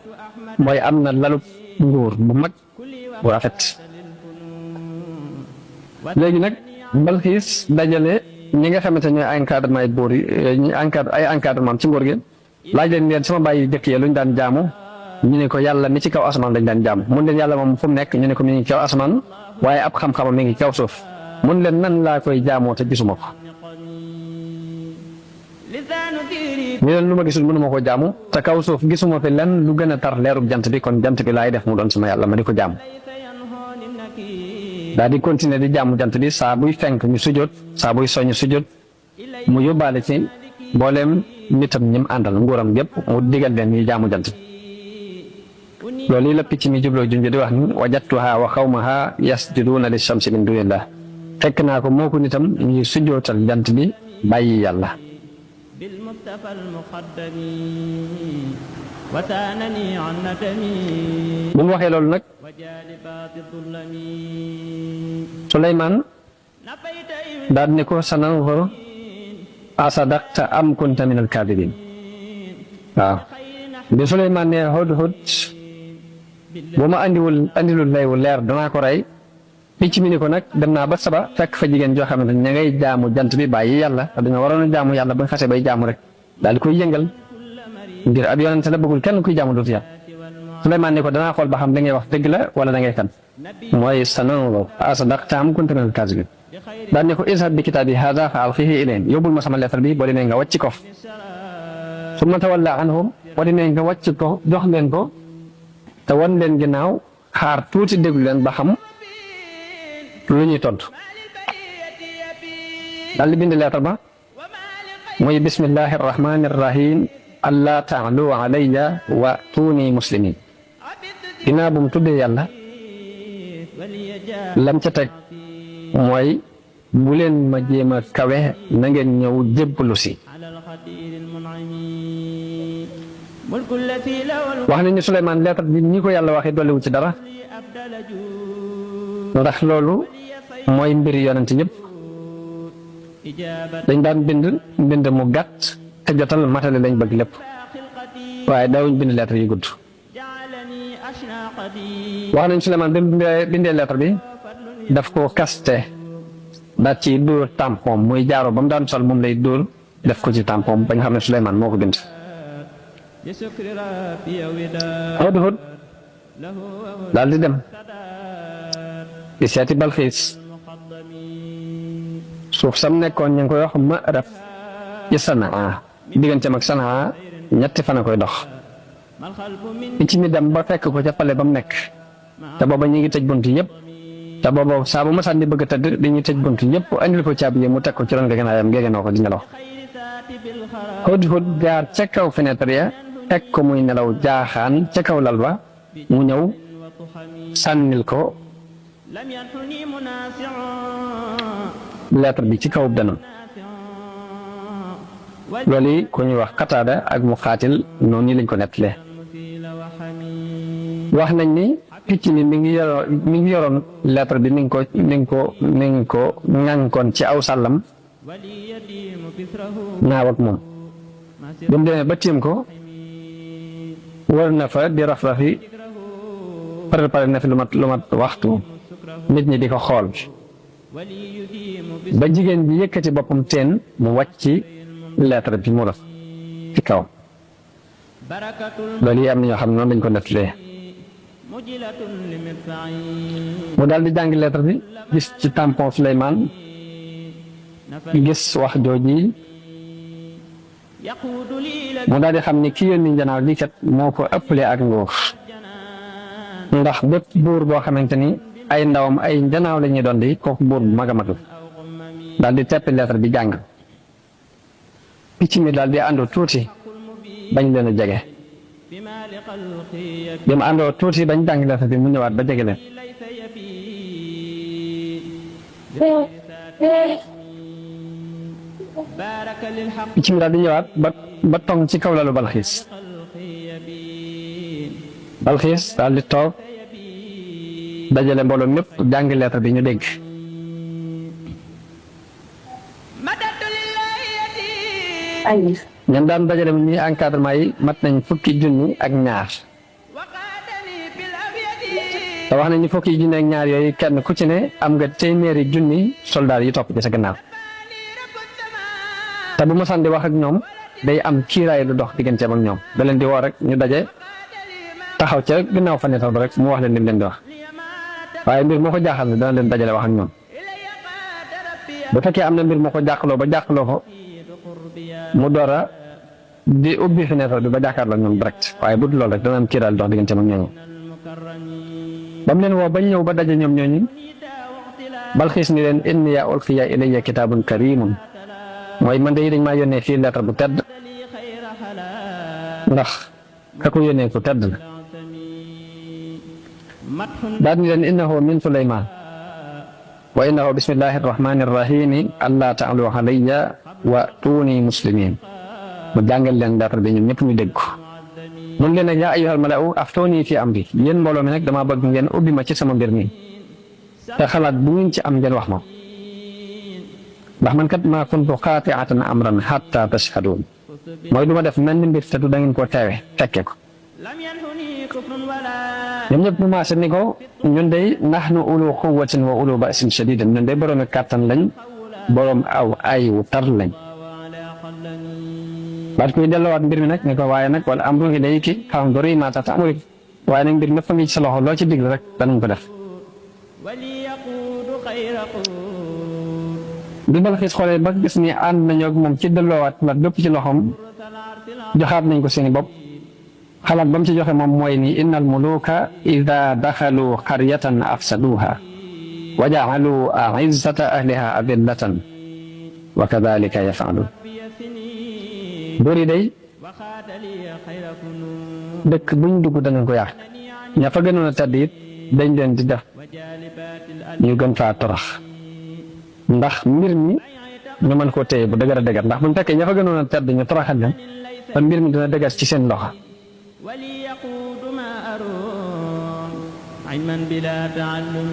mooy am na lalub nguur bu mag bu rafet léegi nag Balxiis dajale ñi nga xamante ñooy encadrement ay buur yi ay encadrement ci nguur gi laaj leen leen sama bàyyi jëkk yee lu ñu daan jaamu ñu ne ko yàlla mi ci kaw asamaan lañ daan jaamu mun leen yàlla moom fu mu nekk ñu ne ko mi ngi kaw asamaan waaye ab xam-xamam mi ngi kaw suuf mun leen nan laa koy jaamoo te gisuma ko ñu leen lu ma gisul mënuma koo jaamu te kaw suuf gisuma fi lenn lu gën a tar leerub jant bi kon jant bi laay def mu doon sama yàlla ma di ko jaamu daal di continuer di jaamu jant bi saa buy fenk ñu sujjóot saa buy soññ sujjóot mu yóbbaale ci mbooleem nitam ñim àndal nguuram gépp mu digal leen ñuy jaamu jant loolu yi la picc mi jubloo junj di wax ni wajadtuha wa xawmaha yasjuduuna li shamsi min dunillah fekk naa ko moo ko nitam ñuy sujjootal jant bi bàyyi yàlla bu mu waxee loolu nag Suleymaan daal ne ko sananzur asadaqta am kunta min alkaadibin waaw bi Suleymaan ne hudhud bu ma andilul lay wu leer danaa ko rey picc mi ni ko nag dem naa ba Saba fekk fa jigéen joo xamante ne ngay jaamu jant bi bàyyi yàlla te dañoo waroon a jaamu yàlla ba nga xasee bay jaamu rek daal di koy yëngal ngir ab yonente la bëggul kenn kuy jaamu dootu yàlla Suleymaan ni ko danaa xool ba xam da ngay wax dëgg la wala da ngay fen mooy sananzur asadaqta am kunta min alkaadibin daan ne ko izhab bi kitaabi haada fa alqihi ilayhim yóbbul ma sama lettre bi boo demee nga wàcc ko summa tawalla anhum boo demee nga wàcc ko jox leen ko te wan leen ginnaaw xaar tuuti déglu leen ba xam lu ñuy tontu daal di bind lettre ba muy bismillahi arrahmani arrahim allah taalu alayya wa tuuni muslimin ginnaaw bu mu tuddee yàlla lam ca teg mooy bu leen ma jéem a kawe na ngeen ñëw jébbalu si wax nañ ni Suleymaan lettre bi ñi ko yàlla waxee dolliwu ci dara ndax loolu mooy mbiri yonent ñëpp dañ daan bind mu gàtt te jotal matale lañ bëgg lépp waaye daawuñ bind lettre yu gudd wax nañ Suleymaan bi mu bindee lettre bi daf ko kaste daal ci dóor tampon muy jaaro ba mu daan sol moom lay dóor def ko ci tampon ba nga xam ne Suleymaan moo ko bind
لشكر ربي وداد
Hudhud
له
daal di dem
سداد
di seeti Balxiis
المقدم
suuf sam nekkoon ñu ngi koy wax Ma'rab ci Sanaa digganteem ak Sanaa ñetti fan a koy dox
ما الخلف من
picc mi dem ba fekk ko ca pale ba mu nekk te booba ñu ngi tëj bunt yëpp te booba saa bu ma sànni bëgg a tëdd dañuy tëj bunt yëpp andil ko caabi yi mu teg ko ci ron gegenaayam gegenoo ko di nelaw
خير ذات بالخراب
Hudhud jaar ca kaw fenêtre ya fekk ko muy nelaw jaaxaan ca kaw lal ba mu ñëw
وطحمي
sànnil ko
لم ينحني مناسع
lettre bi ci kaw danam loolu yi ku ñuy wax Qataada ak mu xaatil noonu lañ ko nettalee
والمثيل وحمي
wax nañ ni picc mi mi ngi yoroon lettre bi mi ngi ko ŋànkoon ci aw sàllam
ولي يديم كثره
naaw ak moom
ما
bi mu demee ba tiim ko wër na fa di raf-rafi préparé na fi lu mat waxtu nit ñi di ko xool
ولي يديم
ba jigéen bi yëkkati boppam teen mu wàcc lettre bi mu def ci kaw
بركة
loolu yi am na ñoo xam ne noonu lañ ko nettalee
مجلة لمدفعي
mu daal di jàng lettre bi gis ci tampon Souleymane
نفل
gis wax jooji
يقود لي إلى
mu daal di xam ni ki yónni njanaaw lii kat moo ko ëppale ak nguur
الجنان
ndax bépp buur boo xamante ni ay ndawam ay njanaaw la ñuy doon di kooku buur bu mag a mag la
أو غممي
daal di teppi lettre bi jàng picc mi daal di àndoo tuuti
المبين
bañ leen a jege
بما لخلقي
bi mu àndoo tuuti bañ jàng lettre bi mu ñëwaat ba jege leen
ليس يبي بارك للحق
picc mi daal di ñëwaat ba tong ci kaw lalu Balxiis
خلقي يبي
Balxiis daal di toog
يبي
dajale mbooloo mépp jàng lettre bi ñu dégg
مددت لله يدي
ñan daan dajale ñi encadrement yi mat nañ fukki junni ak ñaar
وقادني بالأبيض
te wax nañ ni fukki junni ak ñaar yooyu kenn ku ci ne am nga téeméeri junni soldaar yi topp ci sa gannaaw
فاني رب السماء
te bu ma sànni wax ak ñoom day am kiiraay lu dox digganteem ak ñoom da leen di woo rek ñu daje taxaw ca gannaaw fenêtre ba rek mu wax leen lim leen di wax
لما
waaye mbir moo ko jaaxal ne dana leen dajale wax ak ñoom
إلي قاد ربي
bu fekkee am na mbir moo ko jàqloo ba jàqloo ko
أفيد قربي
mu door a di ubbi fenêtre bi ba jàkkaarloo ak ñoom direct waaye bu dul loolu rek dana am kiiraay lu dox digganteem ak ñooñu
المكرم
ba mu leen woo bañ ñëw ba daje ñoom ñooñu
نداء واختلاف
Balxiis ni leen inni ulqiya ilayya kitaabun kariimun mooy man de dañ maa yónnee fii lettre bu tedd
لي خير حلا
ndax ka ko yónnee ku tedd la
تعتمي مدح
daal ni leen innahu min Suleymaan wa innahu bismillahi arrahmani arrahimi allaa ta'lu alayya wa tuuni muslimin mu jàngal leen lettre bi ñun ñëpp ñu dégg ko mun leen nag yaa ayyuhal mala'u aftooni fi amri yéen mbooloo mi nag damaa bëgg ngeen ubbi ma ci sama mbir mi te xalaat bu ngeen ci am ngeen wax ma ndax man kat maa kuntu qaati'atan amran hatta tashhaduun mooy du ma def mel ni mbir te du da ngeen koo teewe fekke ko
لم ينهني كفر ولا
ñoom ñëpp mu maase ni ko ñun day nahnu ulu quwwatin wa ulu ba'sin shadidin ñun day boroomi kàttan lañ boroom aw ay wu tar lañ
وعلى قلني
baat koy delloowaat mbir mi nag ne ko waaye nag wala amru ilayki fanzuri maa ta'muri waaye nag mbir mépp a ngi ci sa loxo loo ci digle rek danañ ko def
ولي يقود خير قود
bi Balxiis xoolee ba gis ni ànd nañoo ak moom ci delloowaat la lépp ci loxoom
ورث العرش العظيم
joxaat nañ ko seeni bopp xalaat ba mu ci joxe moom mooy ni innal muluka ida daxalu qaryatan afsaduha wa ja'alu a'izzata ahliha adillatan wa kadhalika yaf'alun
بي سنين
buur yi day
وخاد لي خير فنون
dëkk buñ dugg danañ ko yàq ña fa gënoon a tedd it dañ leen di def
وجالبات
ñu gën faa torox ndax mbir mi ñu mën koo téye bu dëgër a dëgër ndax buñ fekkee ña fa gënoon a tedd ñu toroxal leen
ليس
te mbir mi dina dëgër ci seen loxo
ولي يقود ما أروم علما بلا تعلم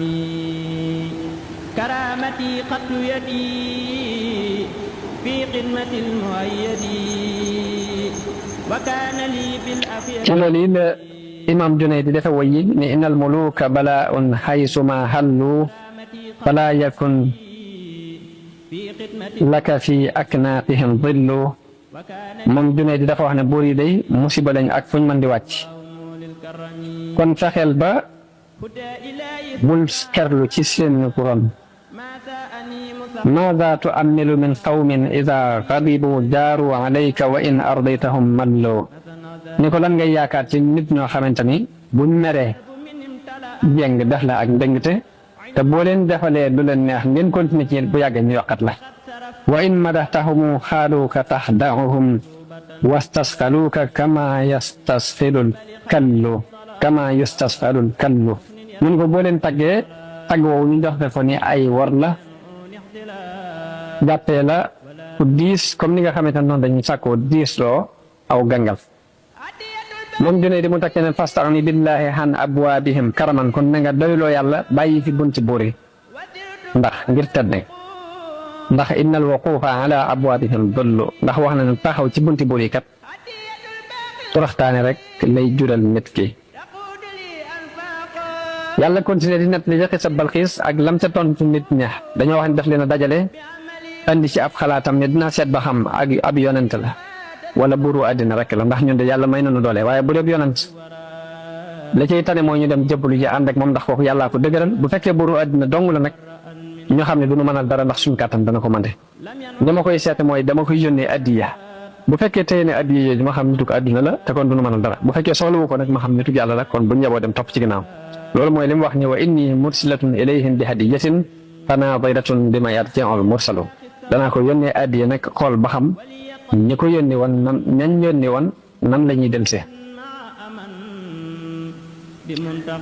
كرامتي قتل يدي في خدمة المؤيد وكان لي بالأفيد
ci loolu yi la imam Junayd di defe woy yi ni innal muluka bala'un haysuma hallu
كرامتي
fala yakun
في خدمة
laka fi aknaatihim dillu moom Junayd dafa wax ne buur yi day musiba lañ ak fuñ mën di wàcc kon fexeel ba bul xerlu ci seen kuron maada tu'ammilu min qawmin ida ghadibu jaaru alayka wa in ardaytahum mallo ni ko lan ngay yaakaar ci nit ñoo xamante ni buñ meree jeng def la ak ndëngte te boo leen defalee du leen neex ngeen continuer ci bu yàggee ñu yokkat la wa in madaxtahumu xaaluuka taxdahuhum wastasqaluuka kama yastasqilul kallu mun ko boo leen taggee tagg woowu ñu jox ko ni ay war la jàppee la ku diis comme ni nga xamante ne noonu dañuy sàkkoo diis loo aw gangal moom Junayd di mu takkee ne fastagni billahi an abwaabihim karaman kon na nga doyloo yàlla bàyyi fi bunti buur yi ndax ngir tedd ndax innal wuquufa ala abwaabihim dollu ndax wax na ne taxaw ci bunti buur yi kat toroxtaane rek lay jural nit ki yàlla continué di net li joxe sa Balxiis ak lam ca tontu nit ña dañoo wax ne daf leen a dajale andi ci ab xalaatam ne dinaa seet ba xam ak ab yonent la wala buuru àddina rek la ndax ñun de yàlla may nañu doole waaye bu dee yonent la cay tane mooy ñu dem jëbbalu ji ànd ak moom ndax kooku yàllaa ko dëgëral bu fekkee buuru àddina dong la nag ñu xam ne du ñu mënal dara ndax suñu kàttan dana ko mande dama koy seete mooy dama koy yónnee addiya bu fekkee tey ne addiya yooyu ma xam nituk àddina la te kon du ñu mënal dara bu fekkee soxlawu ko nag ma xam nituk yàlla la kon bu ñu yeboo dem topp ci ginnaaw loolu mooy li mu wax ni wa inni mursilatun ilayhim bi hadiyatin fanadiratun bima yarji'ul mursalu danaa ko yónnee addiya nag xool ba xam ñi ko yónni woon ñañ yónni woon nan la ñuy delsee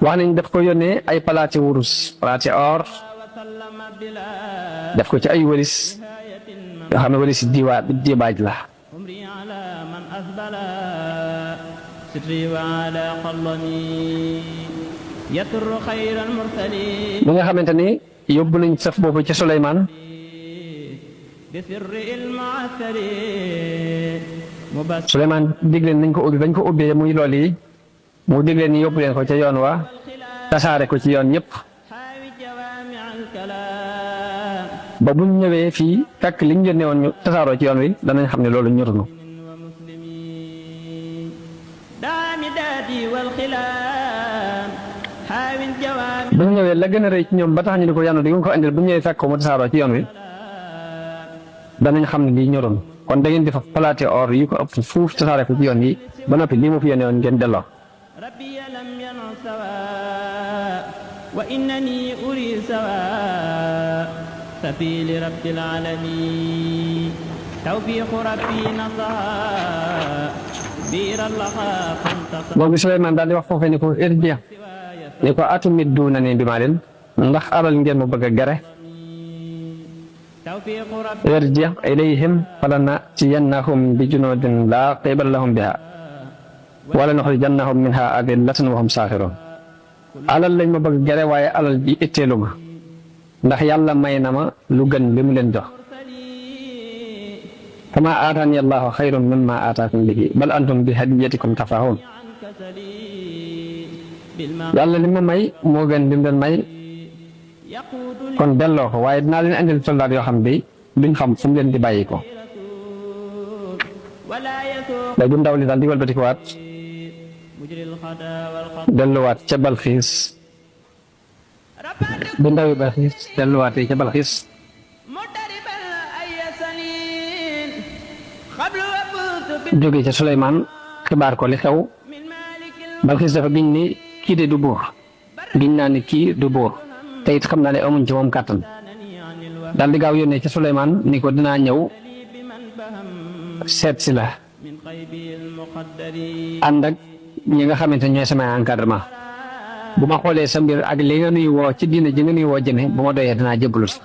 wax nañ daf ko yónnee ay palaati wurus palaati or def ko ci ay wëlis yoo xam ne wëlis dibaaj la bi nga xamante ni yóbbu nañ saf boobu ci Suleymaan Suleymaan digle nañ ko ubbi bañ ko ubbee muy lool yi mu digle ni yóbbu leen ko ca yoon wa tasaare ko ci yoon ñëpp ba buñ ñëwee fii fekk liñ yónnee woon ñu tasaaroo ci yoon wi danañ xam ne loolu ñorunu bu ñu ñëwee la gën a rëy ci ñoom ba tax ñu ni ko yàlla di nga ko andil bu ñëwee fekk ko mu tasaaroo ci yoon wi danañ xam ne lii ñoroon kon da ngeen di fa palaate or yi ko ëpp fuuf tasaare ko ci yoon yi ba noppi lii mu fi yónnee woon ngeen delloo boobu Suleymaan daal di wax foofee ni ko irji ni ko atumidduunanii bi maalin ndax alal ngeen mu bëgg a gere irji ilayhim falana'tiyannahum bi junuudin laa qibala lahum bihaa wala nuxrijannahum minhaa adillatan wa hum saaxiruun alal lañ ma bëgg gere waaye alal ji itteelu ma ndax yàlla may na ma lu gën li mu leen jox kamaa aataani allaahu xayrun mimmaa aataakum bihi bal antum bi hadiyatikum tafrahuun yàlla li ma may moo gën li mu leen may kon delloo ko waaye dinaa leen andil soldaat yoo xam bi duñ xam fu mu leen di bàyyi ko léegi ndaw li daal di walbatikuwaat delluwaat ca Balxiis bi ndawi Balxiis delluwaatee ca Balxiis jóge ca Suleymaan xibaar ko li xew Balxiis dafa giñ ni kii de du buur giñ naa ni kii du buur te it xam naa ne amuñ ci moom kàttan daal di gaaw yónnee ca Suleymaan ni ko dinaa ñëw seet si la ànd ak ñi nga xamante ñooy samay encadrement bu ma xoolee sa mbir ak li nga nuy woo ci diina ji nga nuy woo jëme bu ma doyee dinaa jébbalu si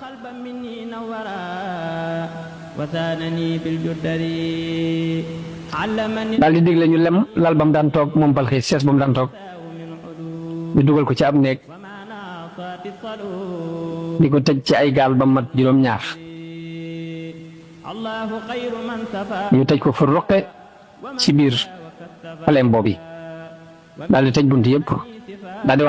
daal di digle ñu lem lal ba mu daan toog moom Balxiis sees ba mu daan toog ñu dugal ko ci ab néeg di ko tëj ci ay gaal ba mat juróom-ñaar ñu tëj ko fu roqe ci biir paleem boobu daal di tëj bunt yëpp daal di